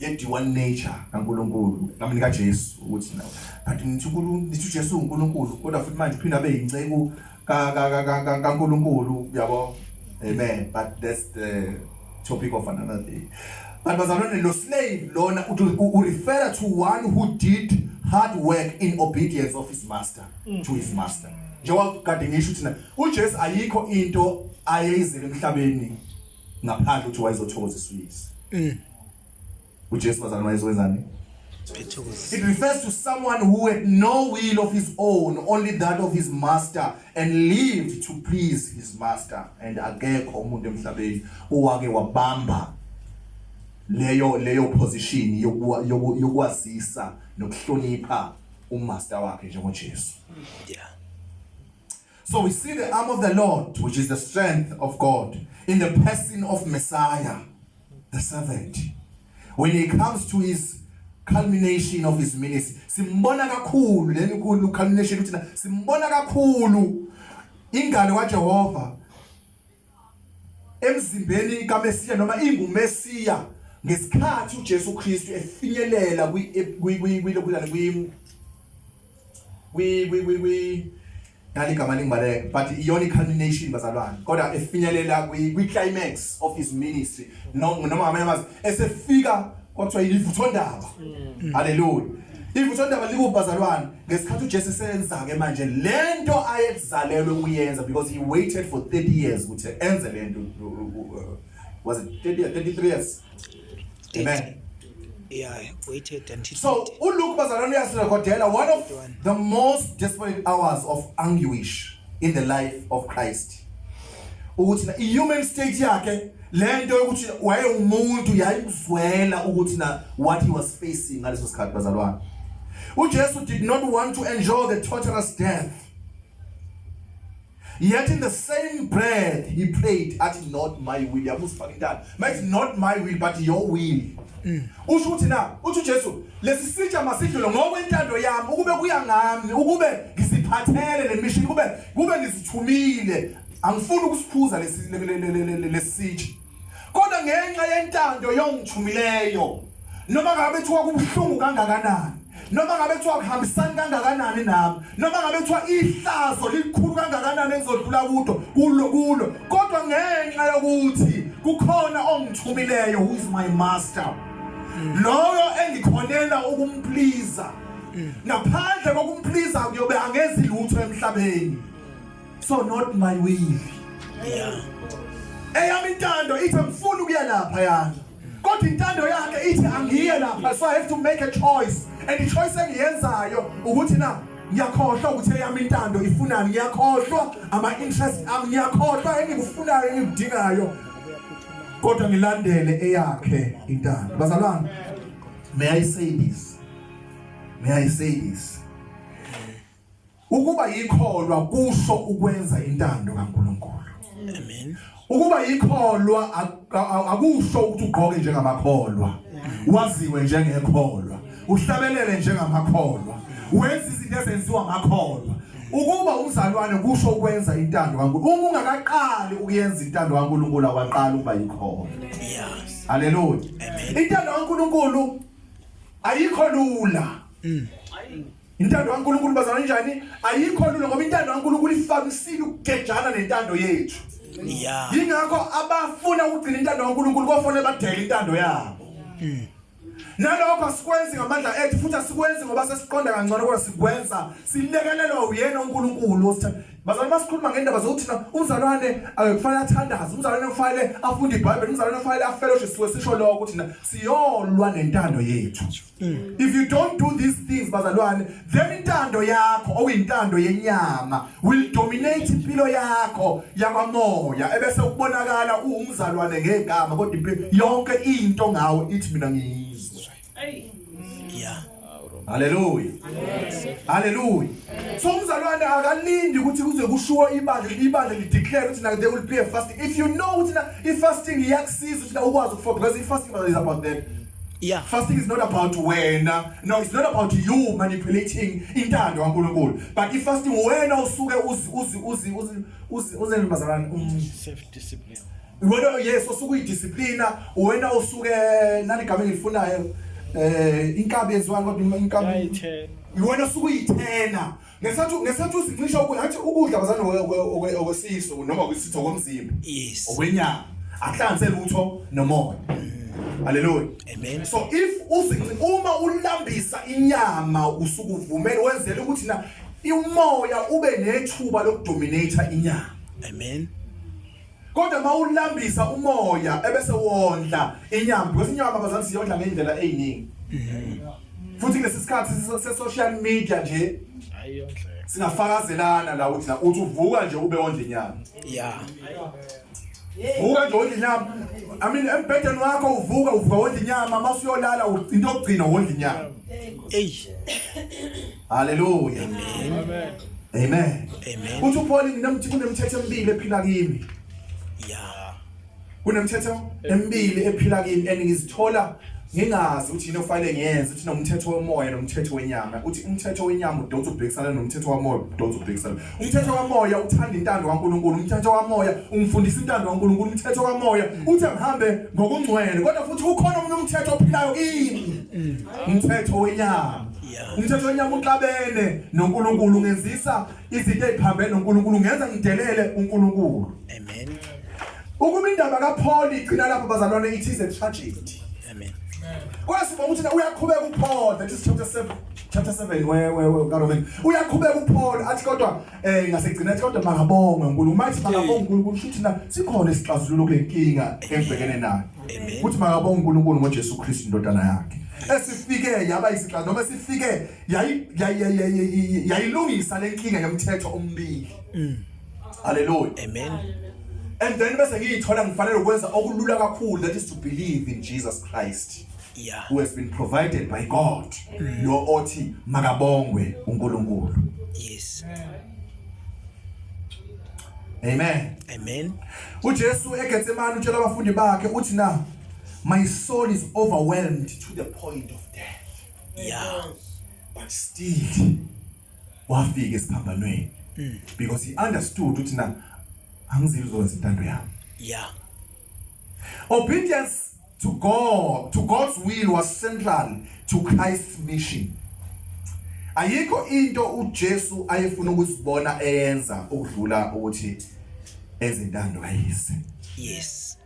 ye dual nature kaNkuluNkulu nami kaJesu ukuthi na but ngithi uNkulunkulu ngithi uJesu uNkulunkulu kodwa futhi manje uphinda abe yinceku kaNkuluNkulu yabo. Amen. But that's the topic of another day. But bazalwane lo slave lona u refer to one who did hard work in obedience of his master to his master. Njengoba kade ngisho ukuthi uJesu ayikho into ayeyizele emhlabeni ngaphandle ukuthi wayezothokozisa uyise. uJesu bazalwane wayezokwenzani? It refers to someone who had no will of his own, only that of his master, and lived to please his master. And akekho umuntu emhlabeni owake wabamba leyo leyo position yokwazisa nokuhlonipha umaster wakhe njengoJesu. Yeah. So we see the arm of the Lord, which is the strength of God, in the person of Messiah, the servant. When he comes to his culmination of his ministry, simbona kakhulu leni culmination ukuthi simbona kakhulu ingalo kaJehova emzimbeni kaMesiya noma inguMesiya ngesikhathi uJesu Kristu efinyelela kwi kwi kwi kwi kwi kwi kwi nali igama lingibaleka but iyona i-culmination bazalwane kodwa efinyelela kwi-climax of his ministry noma ngamanye amazwi esefika kwakuthiwa ivuthondaba mm. Haleluya ivuthondaba likuphi bazalwane ngesikhathi uJesu esenza ke manje lento ayezalelwe ukuyenza because he waited for 30 years ukuthi enze lento was it 30 33 years amen. Yeah, waited until So uLuke bazalwane uyasirekhodela one of the most desperate hours of anguish in the life of Christ. Ukuthi na i-human state yakhe lento yokuthi wayewumuntu yayimzwela ukuthi na what he was facing ngaleso sikhathi bazalwane. UJesu did not want to endure the torturous death. Yet in the same breath he prayed athi not my will yabusifaka intando mayithi not my will but your will mm. Usho ukuthi na uthi uJesu lesi sitsha masidlule ngokwentando yami ukube kuya ngami ukube ngisiphathele le mission kube kube ngizithumile angifuni ukusiphuza lesi lesitsha kodwa ngenxa yentando yongithumileyo noma ngabe kuthiwa kubuhlungu kangakanani noma ngabe kuthiwa kuhambisani kangakanani nami noma ngabe kuthiwa ihlazo likhulu kangakanani engizodlula kudo kulo kulo kodwa ngenxa yokuthi kukhona ongithumileyo who is my master loyo engikhonela ukumpleasa ngaphandle kokumpleasa kuyobe angezi lutho emhlabeni. So not my will. Yeah. Eyami intando ithi angifuni ukuya lapha yana. Kodwa intando yakhe ithi angiye lapha so I have to make a choice and the choice engiyenzayo ukuthi na ngiyakhohlwa ukuthi eyami intando ifunani ngiyakhohlwa ama interest ami ngiyakhohlwa engikufunayo engikudingayo kodwa ngilandele eyakhe intando bazalwane may I say this may I say this Ukuba yikholwa kusho ukwenza intando kaNkulunkulu. Amen. Ukuba yikholwa akusho ukuthi ugqoke njengamakholwa. Waziwe njengekholwa. Uhlabelele njengamakholwa. Wenza izinto ezenziwa amakholwa. Ukuba umzalwane kusho ukwenza intando kaNkulunkulu. Uma ungakaqali ukuyenza intando kaNkulunkulu awaqali ukuba yikholwa. Yeah. Haleluya. Amen. Intando kaNkulunkulu ayikho lula. Intando kaNkulunkulu bazalwane njani? Ayikho lula ngoba intando kaNkulunkulu ifamisile ukugejana nentando yethu. Yeah. Yingakho abafuna ukugcina intando kaNkulunkulu kofanele badele intando yabo. Nalokho asikwenzi ngamandla ethu futhi asikwenzi ngoba sesiqonda kangcono kodwa sikwenza silekelelwa uyena uNkulunkulu osithanda. Bazalwane masikhuluma ngendaba zokuthi na umzalwane kufanele athandaze, umzalwane kufanele afunde iBhayibheli, umzalwane kufanele afellowship siwe sisho lokho ukuthi na siyolwa nentando yethu. If you don't do these things bazalwane, then intando yakho okuyintando yenyama will dominate impilo yakho yakwamoya ebese ukubonakala uwumzalwane ngegama kodwa impilo yonke into ngawe ithi mina ngiyizwe. Yeah. Hallelujah. Hallelujah. So umzalwane akalindi ukuthi kuze kushiwo ibandla ibandla li declare ukuthi na there will be a fasting. If you know ukuthi na i fasting iyakusiza ukuthi na ukwazi ukufoka because i fasting is about that. Yeah. Fasting is not about wena. No, it's not about you manipulating intando kaNkuluNkulu. But if fasting wena usuke uzi uzi uzi uzi uzi uze bazalwane Self discipline. wena yes usuke uyidisciplina wena usuke nani igama engilifunayo eh inkabi yenziwani kodwa inkabi Yayithena. wena usuke uyithena ngesathi ngesathi uzincisha ukudla athi ukudla bazalwane okwesisu noma okwesitho komzimba Yes. okwenyama akuhlanganise lutho nomoya haleluya Amen. So if uzinci uma ulambisa inyama usukuvumela wenzela ukuthi na umoya ube nethuba lokudominate inyama Amen. kodwa mawulambisa umoya ebese wondla inyama because inyama bazali siyondla ngendlela eziningi futhi kulesi sikhathi se social media nje Ayondleka. singafakazelana la ukuthi na uthi uvuka nje ube wondla inyama Yeah. Vuka nje wondla inyama. I mean embhedeni wakho uvuka uvuka wondla inyama masuyolala into yokugcina wondla inyama. Ey. Hallelujah. Amen. Amen. Amen. Uthi uPaul nginemthi kunemithetho emibili ephila kimi. Yeah. Kunemithetho emibili ephila kimi and ngizithola Ngingazi ukuthi yini ofanele ngiyenze uthi nomthetho womoya nomthetho wenyama uthi umthetho wenyama udonsa ubhekisana nomthetho wamoya udonsa ubhekisana umthetho kamoya uthanda intando kaNkuluNkulu umthetho kamoya ungifundisa intando kaNkuluNkulu umthetho kamoya uthi angihambe ngokungcwele kodwa futhi ukhona omunye umthetho ophilayo kimi umthetho wenyama umthetho wenyama uxabene noNkulunkulu ungenzisa izinto eziphambene noNkulunkulu ungenza ngidelele uNkulunkulu amen Ukuba indaba kaPaul igcina lapho bazalwane it is a tragedy. Amen. Kodwa sibonga ukuthi uyaqhubeka uPaul that is chapter 7 chapter 7 we we we kaRoman uyaqhubeka uPaul athi kodwa eh ngasegcina athi kodwa makabongwe uNkulunkulu mathi makabongwe uNkulunkulu shuthi na sikhona isixazululo kule nkinga engibhekene nayo ukuthi makabongwe uNkulunkulu ngoJesu Kristu indodana yakhe esifike yaba isixazululo noma esifike yayilungisa lenkinga yomthetho ombili Hallelujah. Amen. And then bese ngiyithola ngifanele ukwenza okulula kakhulu that is to believe in Jesus Christ. Yeah. Who has been provided by God. Lo othi makabongwe uNkulunkulu. Yes. Amen. Amen. uJesu eGetsemane utshela abafundi bakhe uthi na my soul is overwhelmed to the point of death. Yeah. But still wafika esiphambanweni because he understood ukuthi na angizile uzokwenza intando yami Yeah. Obedience to God, to God's will was central to Christ's mission. Ayikho into uJesu ayefuna ukuzibona eyenza ukudlula ukuthi enze intando kaYise. Yes.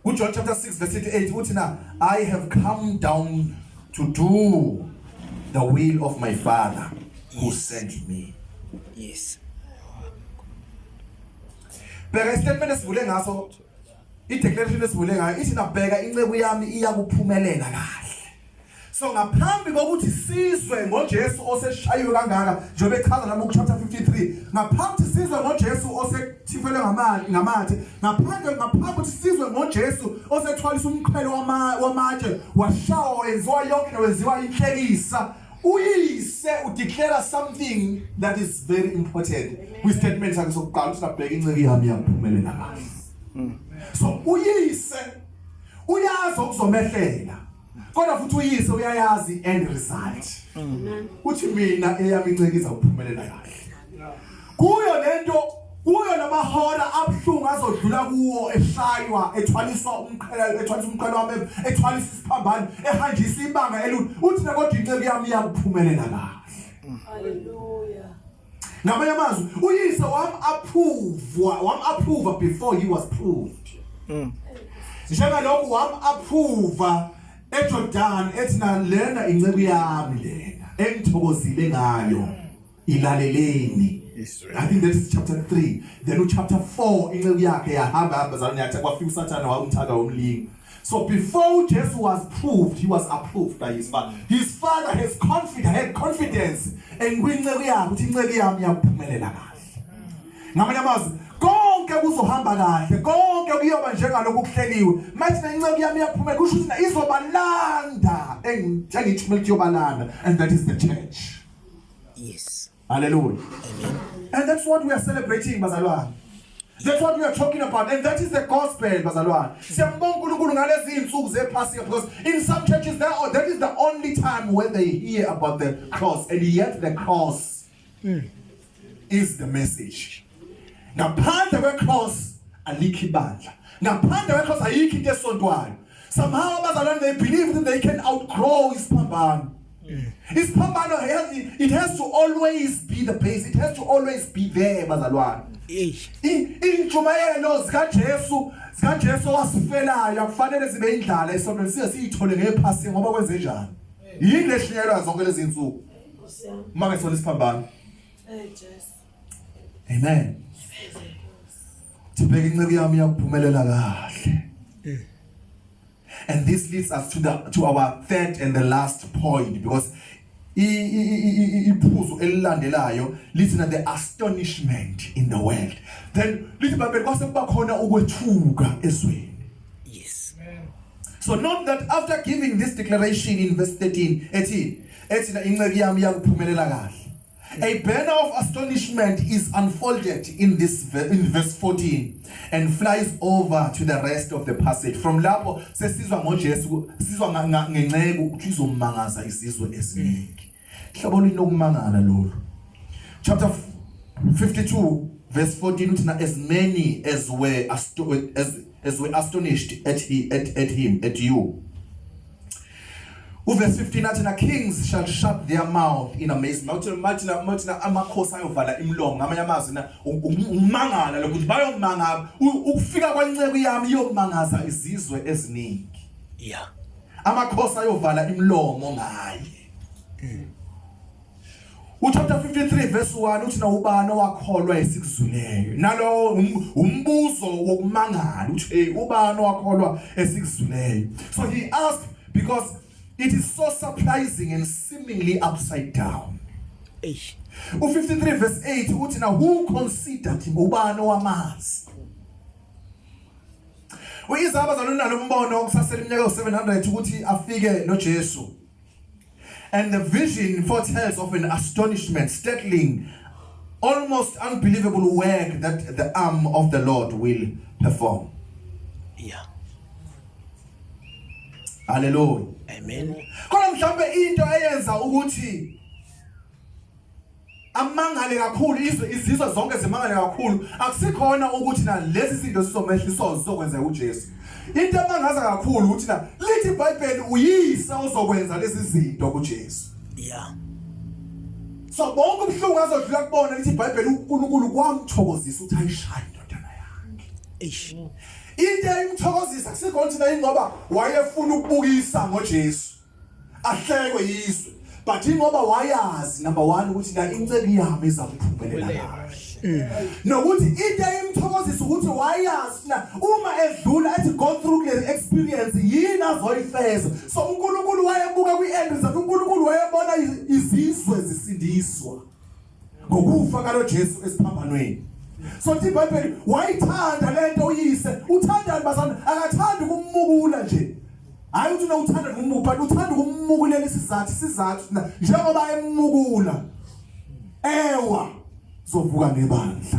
KuJohn chapter 6 verse 38 uthi na I have come down to do the will of my father who Yes. sent me. Yes. Bheka istatement esivule ngaso i-declaration esivule ngayo ithi nabheka inceku yami iyakuphumelela kahle. So ngaphambi kokuthi sizwe ngoJesu oseshayiwe kangaka njengoba echaza lapho ku chapter 53 ngaphambi ukuthi sizwe ngoJesu osethifelwe ngamali ngamathe ngaphandle ngaphambi ukuthi sizwe ngoJesu osethwalisa umqhele wamatshe washawa wenziwa yonke wenziwa inhlekisa uyise udeclare something that is very important kwi statement sakhe sokuqala uthi nabheka inceku yami yakuphumelela kahle so uyise uyazi okuzomehlela kodwa futhi uyise uyayazi end result uthi mina eyami inceke izawuphumelela kahle kuyo lento kuyo lamahora abuhlungu azodlula kuwo eshaywa ethwaliswa umqhele ethwaliswa umqhele wami ethwaliswa isiphambano ehanjiswa ibanga elula uthi nakodwa inceku yami iyakuphumelela kahle Hallelujah. ngamanye amazwi uyise wam approve wam approve before he was proved njengalokhu wam approve eJordan ethi na lena inceku yami lena engithokozile ngayo ilaleleni I think that is chapter 3 then u chapter 4 inceku yakhe yahamba hamba zalwane yathi kwafika uSathane wamthaka womlinga So before Jesus was proved, he was approved by his father. His father has confidence, had confidence enkwinceku yakhe ukuthi inceku yami iyakuphumelela kahle. Ngamanye amazwi, konke kuzohamba kahle, konke kuyoba njengalokhu kuhleliwe. Manje nenceku yami iyaphumela kusho ukuthi izobalanda engithumela ukuthi iyobalanda and that is the church. Yes. Hallelujah. Amen. And that's what we are celebrating bazalwane. That's what we are talking about and that is the gospel bazalwane. Siyambonga uNkulunkulu ngalezi insuku zephasika because in some churches there are, that is the only time when they hear about the cross and yet the cross is the message. Ngaphandle kwecross alikho ibandla. Ngaphandle kwecross ayikho into esontwayo. Somehow abazalwane they believe that they can outgrow isiphambano. Isiphambano it has to always be the base. It has to always be there bazalwane. Hey. Intshumayelo zikaJesu zikaJesu owasifelayo akufanele zibe indlala esontweni size siyithole ngephasi ngoba kwenze njani. Yini leshinyelwa zonke lezi insuku? Uma ngethola isiphambano. Hey Jesu. Amen. Thibheka inceku yami iyakuphumelela kahle. And this leads us to the to our third and the last point because iphuzu elilandelayo lithi na the astonishment in the world. Then lithi babeli kwase kuba khona ukwethuka ezweni. Yes. So note that after giving this declaration in verse 13 ethi ethi na inceku yami iyakuphumelela kahle. A banner of astonishment is unfolded in this in verse 14 and flies over to the rest of the passage. From lapho sesizwa ngoJesu sizwa ngenceku ukuthi izomangaza izizwe eziningi. Hlobo luni lokumangala lolu. Chapter 52 verse 14 uthi na as many as were as, as were astonished at he at, at him at you Uverse 15 athi na kings shall shut their mouth in amazement. Mawuthi mathi na mathi na amakhosi ayovala imilomo ngamanye amazwi na umangala lokuthi bayomangala ukufika kwanceku yami iyomangaza izizwe eziningi. Yeah. Amakhosi ayovala imilomo ngaye. Uchapter 53 verse 1 uthi na ubani owakholwa esikuzwileyo. Nalo um, umbuzo wokumangala uthi hey ubani owakholwa esikuzwileyo. So he asked because it is so surprising and seemingly upside down. Eish. U53 verse 8 uthi na who considered him ubani owamazi. UIsaya bazalwane unalo umbono kusasele iminyaka ewu700 ukuthi afike noJesu. And the vision foretells of an astonishment, startling, almost unbelievable work that the arm of the Lord will perform. Yeah. Hallelujah. Amen. Kodwa mhlawumbe into eyenza ukuthi amangale kakhulu izwe izizwe zonke zimangale kakhulu akusikhona ukuthi na lezi zinto zizomehliswa zizokwenzeka uJesu into emangaza kakhulu ukuthi na lithi iBhayibheli uyise ozokwenza lezi zinto kuJesu yeah so bonke ubuhlungu azodlula kubona lithi iBhayibheli uNkulunkulu kwamthokozisa ukuthi ayishaye indodana yakhe eish into eyimthokozisa kusikhona ukuthi na ingoba wayefuna ukubukisa ngoJesu ahlekwe yizwe but ingoba wayazi number 1 ukuthi la inceku yami izakuphumelela kahle nokuthi into eyimthokozisa ukuthi wayazi na uma edlula ethi go through kule experience yini azoyifeza so uNkulunkulu wayebuka kwi-end result uNkulunkulu wayebona izizwe zisindiswa ngokufa kalo Jesu esiphambanweni so lithi iBhayibheli wayithanda lento uyise uthandani bazana akathandi ukumukula nje hayi uthi unokuthanda ukumukula but uthanda ukumukulela isizathu isizathu njengoba emukula ewa zovuka ngebandla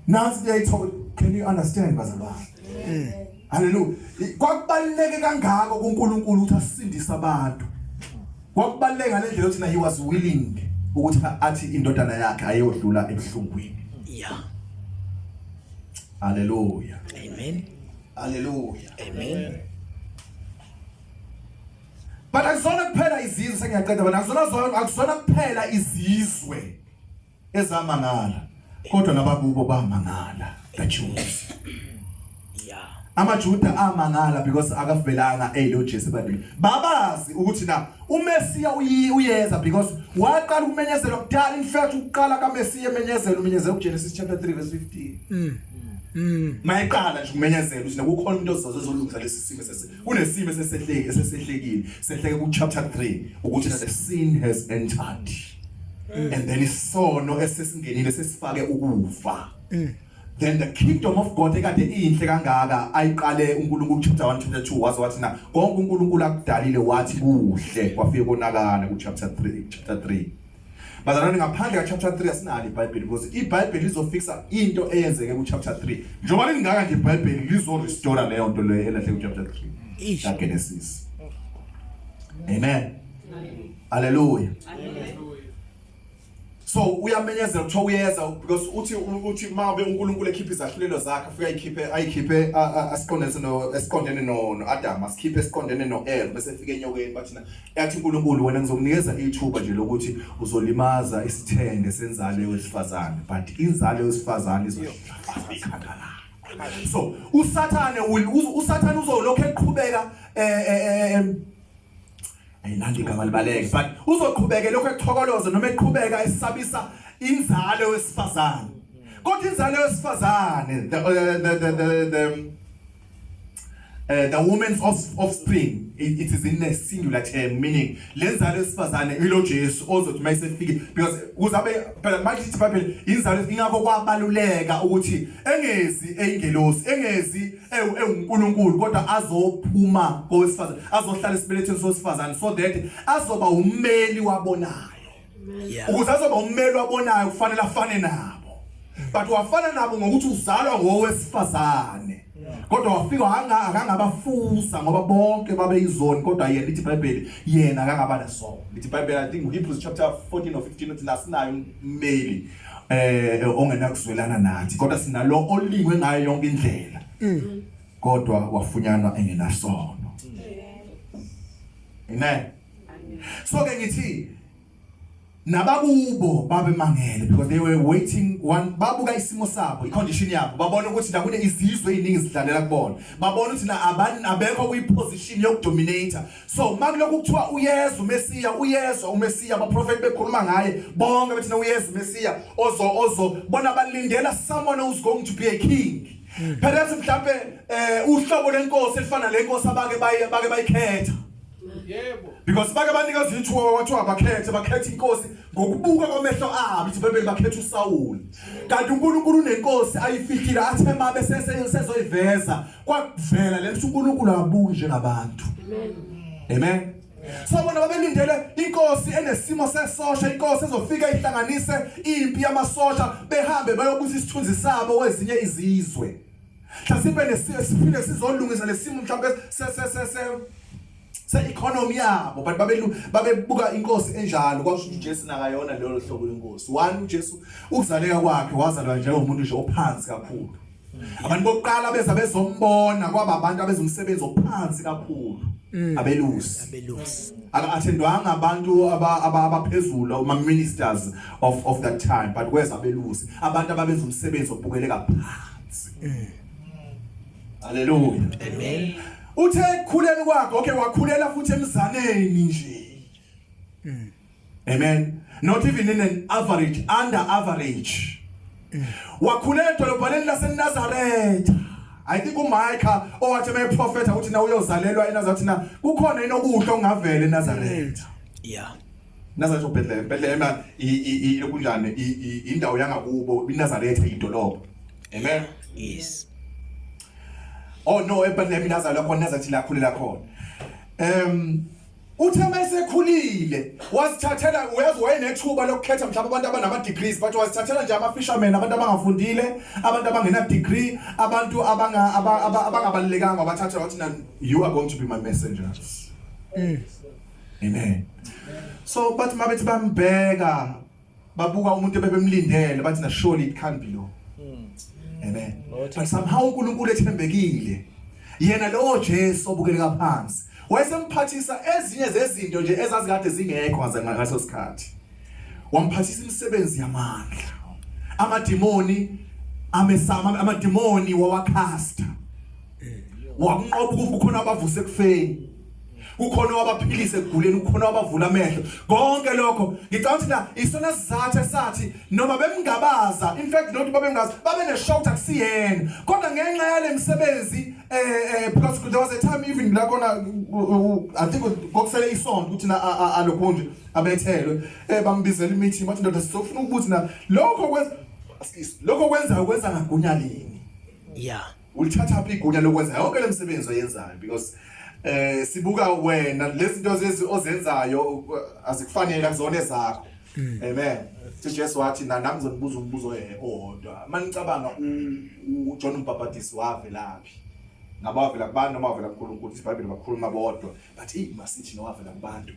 nansi leyithola can you understand bazalwane haleluya kwakubaluleke kangako kuNkulunkulu ukuthi asindise abantu Kwakubaluleke ngalendlela ukuthi na he was willing ukuthi athi indodana yakhe ayodlula ebuhlungwini. Yeah. Hallelujah. Amen. Hallelujah. Amen. But akuzona kuphela izizwe sengiyaqeda bana akuzona zona akuzona kuphela izizwe ezamangala kodwa nabakubo bamangala the Jews. Yeah. AmaJuda amangala because akavelanga eyilo Jesu ebandleni. Babazi ukuthi na uMesiya uyeza because waqala ukumenyezelwa kudala in fact ukuqala kaMesiya emenyezelwa umenyezelwa kuGenesis chapter 3 verse 15. Mm. Mm. Mayiqala nje ukumenyezela ukuthi kukhona umuntu ozoza ezolungisa lesi simo sese kunesimo esesehleke esesehlekile sehleke ku chapter 3 ukuthi the sin has entered. Mm. And then isono esesingenile sesifake ukufa. Mm. Then the kingdom of God ekade inhle kangaka ayiqale uNkulunkulu chapter 1 chapter 2 waze wathi na konke uNkulunkulu akudalile wathi kuhle kwafike konakala ku chapter 3 chapter 3 Bazalwane ngaphandle ka chapter 3 asinalo iBhayibheli because iBhayibheli lizofixa into eyenzeke ku chapter 3 njengoba lingaka nje iBhayibheli lizo restore leyo nto leyo elahle ku chapter 3 ka Genesis Amen Hallelujah Amen so uyamenyezela kuthiwa uyeza because uthi uthi mabe uNkulunkulu ekhipha izahlulelo zakhe afike ayikhiphe ayikhiphe asiqondene no esiqondene no noAdam asikhiphe esiqondene noEva bese efika enyokeni bathi na yathi uNkulunkulu wena ngizokunikeza ithuba nje lokuthi uzolimaza isithende senzalo yowesifazane but inzalo yowesifazane izohlala ikhanda lakho so uSathane uSathane uzolokhu eqhubeka eh, eh, eh ayinandi igama libaleke but uzoqhubeka lokho ekuthokoloza noma eqhubeka esabisa inzalo wesifazane kodwa inzalo wesifazane the the the the, the uh, the woman's offspring it, it is in a singular term meaning lenzalo yesifazane ilo Jesu ozothi mayesefike because kuzabe phela manje ithi iBhayibheli inzalo ingakho kwabaluleka ukuthi engezi eyingelosi engezi ewuNkulunkulu kodwa azophuma kowesifazane azohlala esibelethweni sowesifazane so that azoba ummeli wabonayo Yeah. Ukuze azoba ummeli wabonayo kufanele afane nabo. But wafana nabo ngokuthi uzalwa ngowesifazane. Kodwa wafika anga akangabafusa ngoba bonke babeyizoni kodwa yena lithi iBhayibheli yena akangaba nesono. Lithi iBhayibheli I think Hebrews chapter 14 or 15 uthi nasinayo ummeli eh ongenakuzwelana nathi kodwa sinalo olingwe ngayo yonke indlela. Kodwa wafunyanwa engenasono. Amen. So ke ngithi nabakubo babemangele because they were waiting one babuka isimo sabo icondition yabo babona ukuthi la kune izizwe eziningi zidlalela kubona babona ukuthi na abani abekho kwiposition yokudominate so makulokhu kuthiwa uyeza uMesiya uyezwa uMesiya abaprofeti bekhuluma ngaye bonke bethi uyeza uMesiya ozo ozo bona balindela someone who's going to be a king perhaps mhlambe eh uhlobo lenkosi elifana lenkosi abake baye bake bayikhetha Yebo. Because bake banikeza ithuba kwathiwa bakhethe bakhethe inkosi ngokubuka kwamehlo abo ithi bebe bakhetha uSawuli. Kanti uNkulunkulu unenkosi ayifihlile athe mabe sezoyiveza kwavela lento uNkulunkulu abuki njengabantu. Amen. Amen. So bona babelindele inkosi enesimo sesosha inkosi ezofika ihlanganise impi yamasosha behambe bayobusa isithunzi sabo kwezinye izizwe. Mhlasimpe nesiphinde sizolungisa lesimo mhlawumbe se se se se se-economy yabo but babelu babebuka inkosi enjalo kwasho ukuthi uJesu nakayona lelo hlobo lenkosi one uJesu ukuzaleka kwakhe wazalwa njengomuntu nje ophansi kakhulu abantu bokuqala beza bezombona kwaba abantu abezumsebenzi ophansi kakhulu mm. abelusi abelusi aka-attendwanga abantu abaphezulu ama ministers of of that time but kweza abelusi abantu ababenza umsebenzi obukeleka phansi mm. Haleluya. Amen. Uthe ekukhuleni kwakhe okay wakhulela futhi emzaneni nje. Mm. Amen. Not even in an average under average. Mm. Wakhulela edolobhaneni laseNazaretha. I think uMicah owathi emayeprofetha ukuthi na uyozalelwa eNazaretha na kukhona inokuhle ongavela eNazaretha. Yeah. Nazaretha uBethlehem. Bethlehem i lokunjani indawo yangakubo iNazaretha idolobha. Amen. Yes. Oh no, eBethlehem lazalwa khona Nazaretha lakhulela khona. Um uthe mayesekhulile wazithathela uyazi wayenethuba lokukhetha mhlawumbe abantu abanama degrees but wazithathela nje ama fishermen abantu abangafundile abantu abangena degree abantu abanga abangabalulekanga wabathatha wathi you are going to be my messengers mm. Amen. So bathi mabethi bambheka babuka umuntu ebebemlindele bathi na surely it can't be lo. Hmm. Amen. But somehow uNkulunkulu ethembekile. Yena lowo Jesu obukeleka phansi wayesemphathisa ezinye zezinto nje ezazikade zingekho ngaso sikhathi. Wamphathisa imisebenzi yamandla. Amadimoni amesama amadimoni wawacasta. Wakunqoba ukufa khona abavuse ekufeni. kukhona owabaphilisa ekuguleni kukhona owabavula amehlo konke lokho ngicabanga ukuthi la isona sizathu esathi noma bemngabaza in fact not babengazi babe neshout akusiyena kodwa ngenxa yale misebenzi eh eh because there was a time even la kona I think kokusele isonto ukuthi na alokho nje abethelwe eh bambizela imeeting bathi ndoda sizofuna ukuthi na lokho kwenza lokho kwenza kwenza ngagunya lini yeah ulithatha phi igunya lokwenza yonke lemisebenzi oyenzayo because eh sibuka wena lezi zinto lezi ozenzayo azikufanele akuzona ezakho mm. amen uJesu wathi na nami ngizonibuza umbuzo eh, owodwa manicabanga uJohn umbhabhadisi wavelaphi ngabe wavela kubantu noma wavela kuNkulunkulu iBhayibheli bakhuluma bodwa but ey masithi nowavela kubantu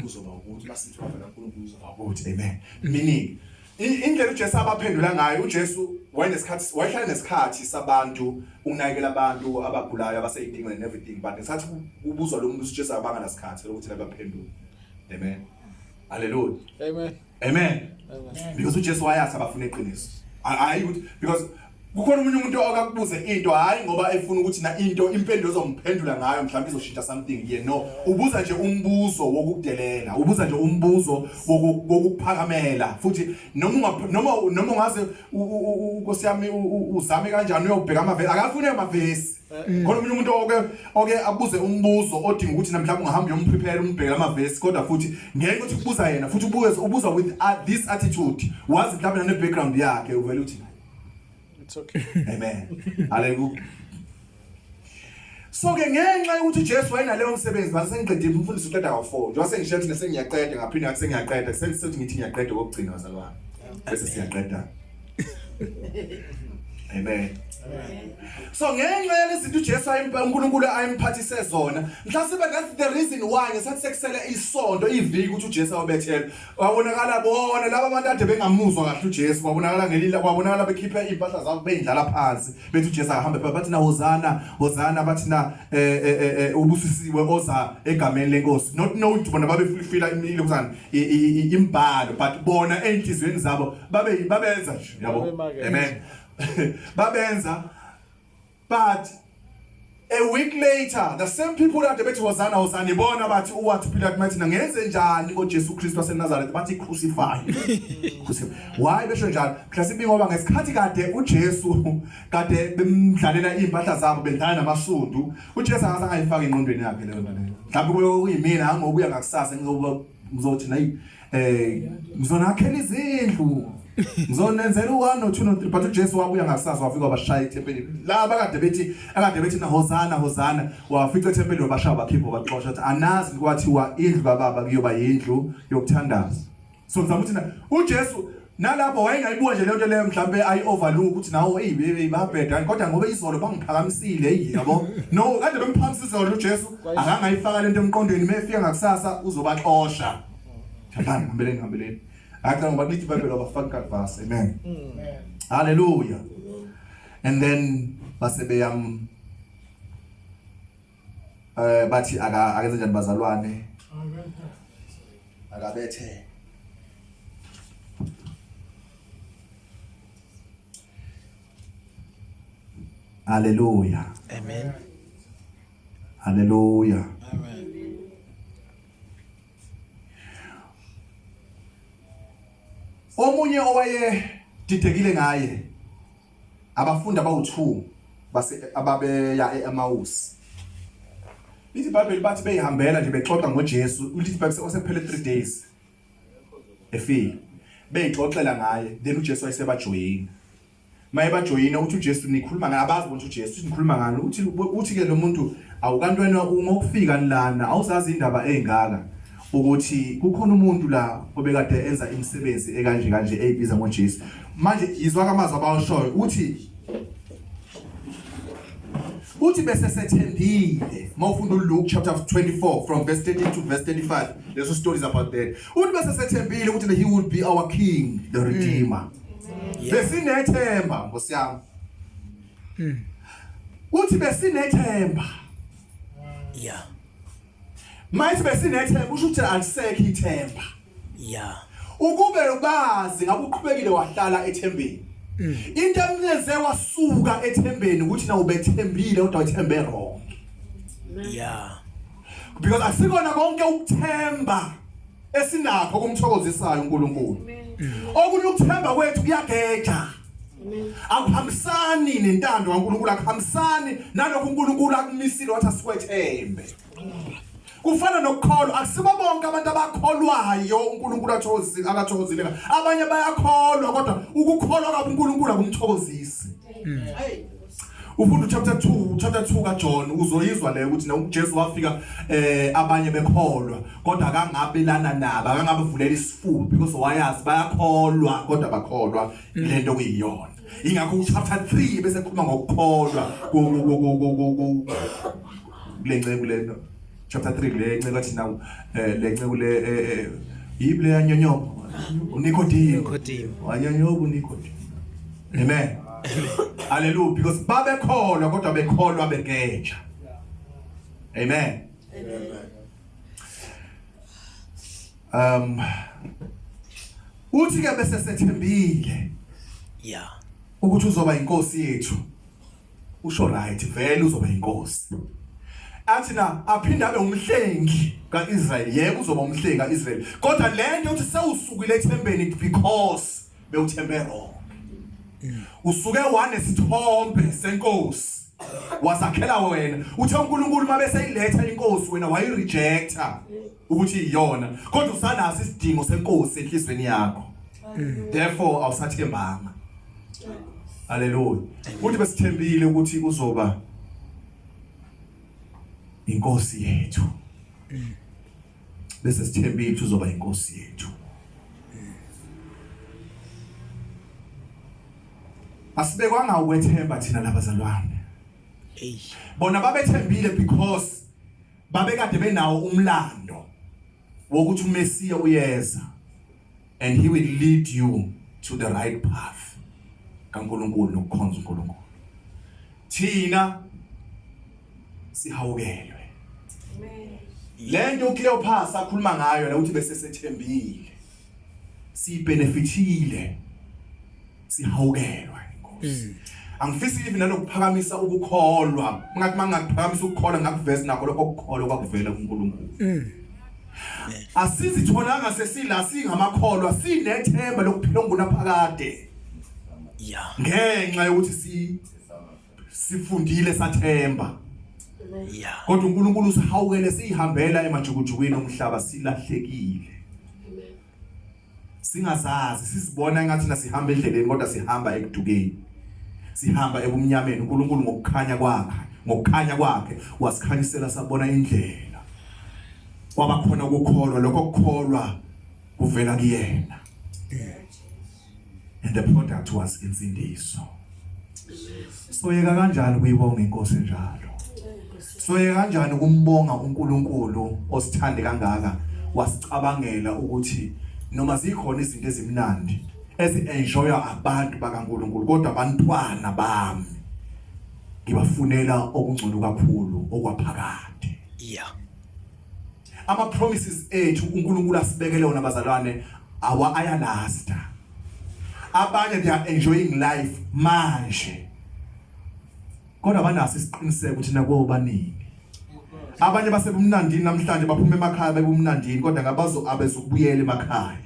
kuzoba ukuthi masithi wavela kuNkulunkulu kuzoba ukuthi amen meaning Indlela uJesu abaphendula ngayo uJesu wayenesikhathi wayehlala nesikhathi sabantu ukunakekela abantu abagulayo abaseyidingweni and everything but ngesikhathi kubuzwa lo muntu uJesu abanga nasikhathi lokuthi labaphendule amen hallelujah amen amen because uJesu wayazi abafuna iqiniso hayi ukuthi because kukhona umunye umuntu okakubuze into hayi ngoba efuna ukuthi na into impendulo ozomphendula ngayo mhlawumbe izoshintsha something kuye no ubuza nje umbuzo wokudelela ubuza nje umbuzo wokuphakamela futhi noma noma noma ungaze unkosi yami uzame kanjani uyobheka amavesi akafune amavesi khona umunye umuntu oke oke abuze umbuzo odinga ukuthi namhlawumbe ungahamba uyomprepare umbheke amavesi kodwa futhi ngeke ukuthi kubuza yena futhi ubuze ubuza with this attitude wazi mhlawumbe nane background yakhe uvela uthi It's okay. Amen. Hallelujah. So ke ngenxa yokuthi uJesu wayenaleyo msebenzi mase sengiqedile umfundisi uqeda ka-4 njengoba sengisho ukuthi sengiyaqeda ngaphinde ngathi sengiyaqeda sengisethi ngithi ngiyaqeda kokugcina bazalwane bese siyaqeda Amen. So ngenxa yalezinto uJesu ayimpa uNkulunkulu ayimphathise zona mhlawumbe that's the reason why ngesathi sekusele isonto iviki ukuthi uJesu awubethelwe Wabonakala bona laba abantu ade bengamuzwa kahle uJesu babonakala ngelila kwabonakala bekhipha impahla zabo beyindlala phansi bethi uJesu akahambe phansi bathi na hozana hozana bathi na eh, eh, eh, eh ubusisiwe oza egameni lenkosi not knowing ukuthi bona babefulfila ilokuzana imbhalo but bona enhlizweni zabo babe babenza nje yabo amen babenza But a week later the same people ade bethi hosana hosana ibona bathi uwathi uPilate mathi ngenze njani ngoJesu Kristu waseNazaretha bathi crucify crucify why besho njalo mhlasimbe ngoba ngesikhathi kade uJesu kade bemdlalela izimpahla zabo bedlala namasundu uJesu akazange ayifake engqondweni yakhe leyo nto leyo mhlawumbe kuyimina angobuya ngakusasa ngizoba ngizothi nayi eh ngizonakhela izindlu ngizonenzela u1 no 2 no 3 but uJesu wabuya ngakusasa wafika wabashaya ethempelini laba kade bethi akade bethi na hosana hosana wafica ethempelini wabashaya bakhipha baxosha athi anazi kwathiwa indlu kababa kuyoba yindlu yokuthandaza so ngizama ukuthi uJesu nalapho wayengayibuka nje lento leyo mhlambe ayi overlook ukuthi nawo hey hey babheda kodwa ngoba izolo bangiphakamisile hey yabo no kade bemphakamisile izolo uJesu akangayifaka lento emqondweni mefika ngakusasa uzobaxosha hambani hambeleni hambeleni akha ngoba lithi iBhayibheli wabafaka kalvas amen hallelujah and then base beyam eh bathi aka akenze njani bazalwane akabethe Hallelujah. Amen. Hallelujah. Amen. Omunye owaye didekile ngaye abafundi abawu2 base ababeya eEmmaus. Lithi iBhayibheli bathi beyihambela nje bexoxa ngoJesu, lithi iBhayibheli osekuphele 3 days efika. Beyixoxela ngaye, then uJesu wayesebajoyina. Mayebajoyina uthi uJesu nikhuluma ngani abazi ukuthi uJesu uthi nikhuluma ngani uthi uthi ke lo muntu awukanti wena ungokufika lana awuzazi indaba ezingaka ukuthi kukhona umuntu la obekade enza imisebenzi ekanje kanje eyibiza ngoJesu manje yizwa kamazwi abawashoyo uthi uthi bese sethembile mawufunda uLuke chapter 24 from verse 13 to verse 35 leso stories about that uthi bese sethembile ukuthi he will be our king the redeemer mm. Besinethemba Nkosi yami. Uthi besinethemba. Yeah. Mayithi besinethemba usho ukuthi alisekho ithemba. Yeah. Ukube ubazi ngabe uqhubekile wahlala ethembeni. Into emneze wasuka ethembeni ukuthi na ubethembile kodwa uthembe wrong. Yeah. Because asikona konke ukuthemba esinakho kumthokozisayo uNkulunkulu. Okunye ukuthemba kwethu kuyageja. Akuhambisani nentando kaNkulunkulu, akuhambisani nalokho uNkulunkulu akumisile wathi asikwethembe. Kufana nokukholwa, akusibo bonke abantu abakholwayo uNkulunkulu athokozile akathokozile. Abanye bayakholwa kodwa ukukholwa kwabo uNkulunkulu akumthokozisi. Ufunda chapter 2, chapter 2 kaJohn uzoyizwa leyo ukuthi uJesu wafika eh abanye bekholwa kodwa akangabelana nabo, akangabavulela isifuba because wayazi bayakholwa kodwa bakholwa lento kuyiyona. Ingakho chapter 3 bese khuluma ngokukholwa kule nceku lento chapter 3 le nceku athi nawu eh, le nceku le eh, eh, yibi le yanyonyoba uNikodemu Nikodemu. wanyonyoba uNikodemu amen hallelujah because babekholwa kodwa bekholwa begeja amen um uthi ke bese sethembile Yeah. ukuthi uzoba inkosi yethu usho right vele uzoba inkosi athi na aphinde abe umhlengi kaIsrael yebo uzoba umhlengi kaIsrael kodwa lento uthi sewusukile ethembeni because bewuthembe wrong usuke wanesithombe senkosi wasakhela wena uthe uNkulunkulu mabe seyiletha inkosi wena wayirejecta ukuthi iyona kodwa usanaso isidingo senkosi enhlizweni yakho therefore awusathembanga haleluya uthi besithembile ukuthi uzoba Inkosi yethu. Bese sithembile ukuthi uzoba inkosi yethu. Asibekwanga ukwethemba thina labazalwane. Ey. Bona babethembile because babekade benawo umlando wokuthi uMesiya uyeza and he will lead you to the right path kaNkuluNkulu nokukhonza uNkulunkulu. Thina sihawukelwe. Amen. Lento uCleopas akhuluma ngayo la uthi bese sethembile. Sibenefitile. Sihawukelwa inkosi. Angifisi even nalokuphakamisa ukukholwa. Ngathi mangakuphakamisa ukukholwa ngakuveza nakho lokho ukukholwa kwakuvela kuNkulunkulu. Asizitholanga sesila singamakholwa sinethemba lokuphila ongunaphakade. Yeah. Ngenxa yokuthi si sifundile sathemba. Yeah. Kodwa uNkulunkulu usihawukele sihambela emajukujukwini omhlaba silahlekile. Singazazi sizibona engathi nasihamba endleleni kodwa sihamba ekudukeni. Sihamba ebumnyameni uNkulunkulu ngokukhanya kwakhe, ngokukhanya kwakhe wasikhanyisela sabona indlela. Kwaba khona ukukholwa, lokho kukholwa kuvela kuyena. And the product was insindiso. Soyeka kanjani ukuyibonga inkosi njalo? Soyeka kanjani ukumbonga uNkulunkulu osithande kangaka wasicabangela ukuthi noma zikhona izinto ezimnandi ezi-enjoywa abantu bakaNkulunkulu kodwa abantwana bami ngibafunela okungcono kakhulu okwaphakade. Yeah. Ama promises ethu uNkulunkulu asibekele wona bazalwane awa ayalasta. Abanye they are enjoying life manje. Kodwa banaso isiqiniseko ukuthi nakubo baningi. Abanye basebumnandini namhlanje baphuma emakhaya bebumnandini kodwa ngabazo abezukubuyela emakhaya.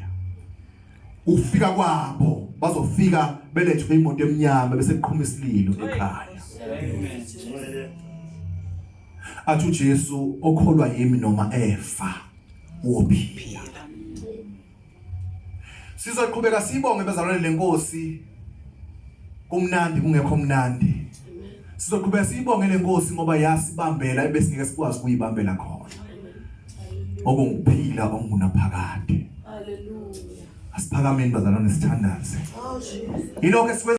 Ukufika kwabo bazofika belethwe imoto emnyama bese kuqhuma isililo ekhaya. Athi uJesu okholwa yimi noma efa wophila. Sizoqhubeka sibonge bezalwane lenkosi kumnandi kungekho mnandi. Sizoqhubeka sibonge lenkosi ngoba yasibambela ebesingeke sikwazi ukuyibambela khona. Okungukuphila okungunaphakade. Hallelujah. Asiphakameni bazalwane sithandaze. Oh Jesus. Yilokho esikwenza.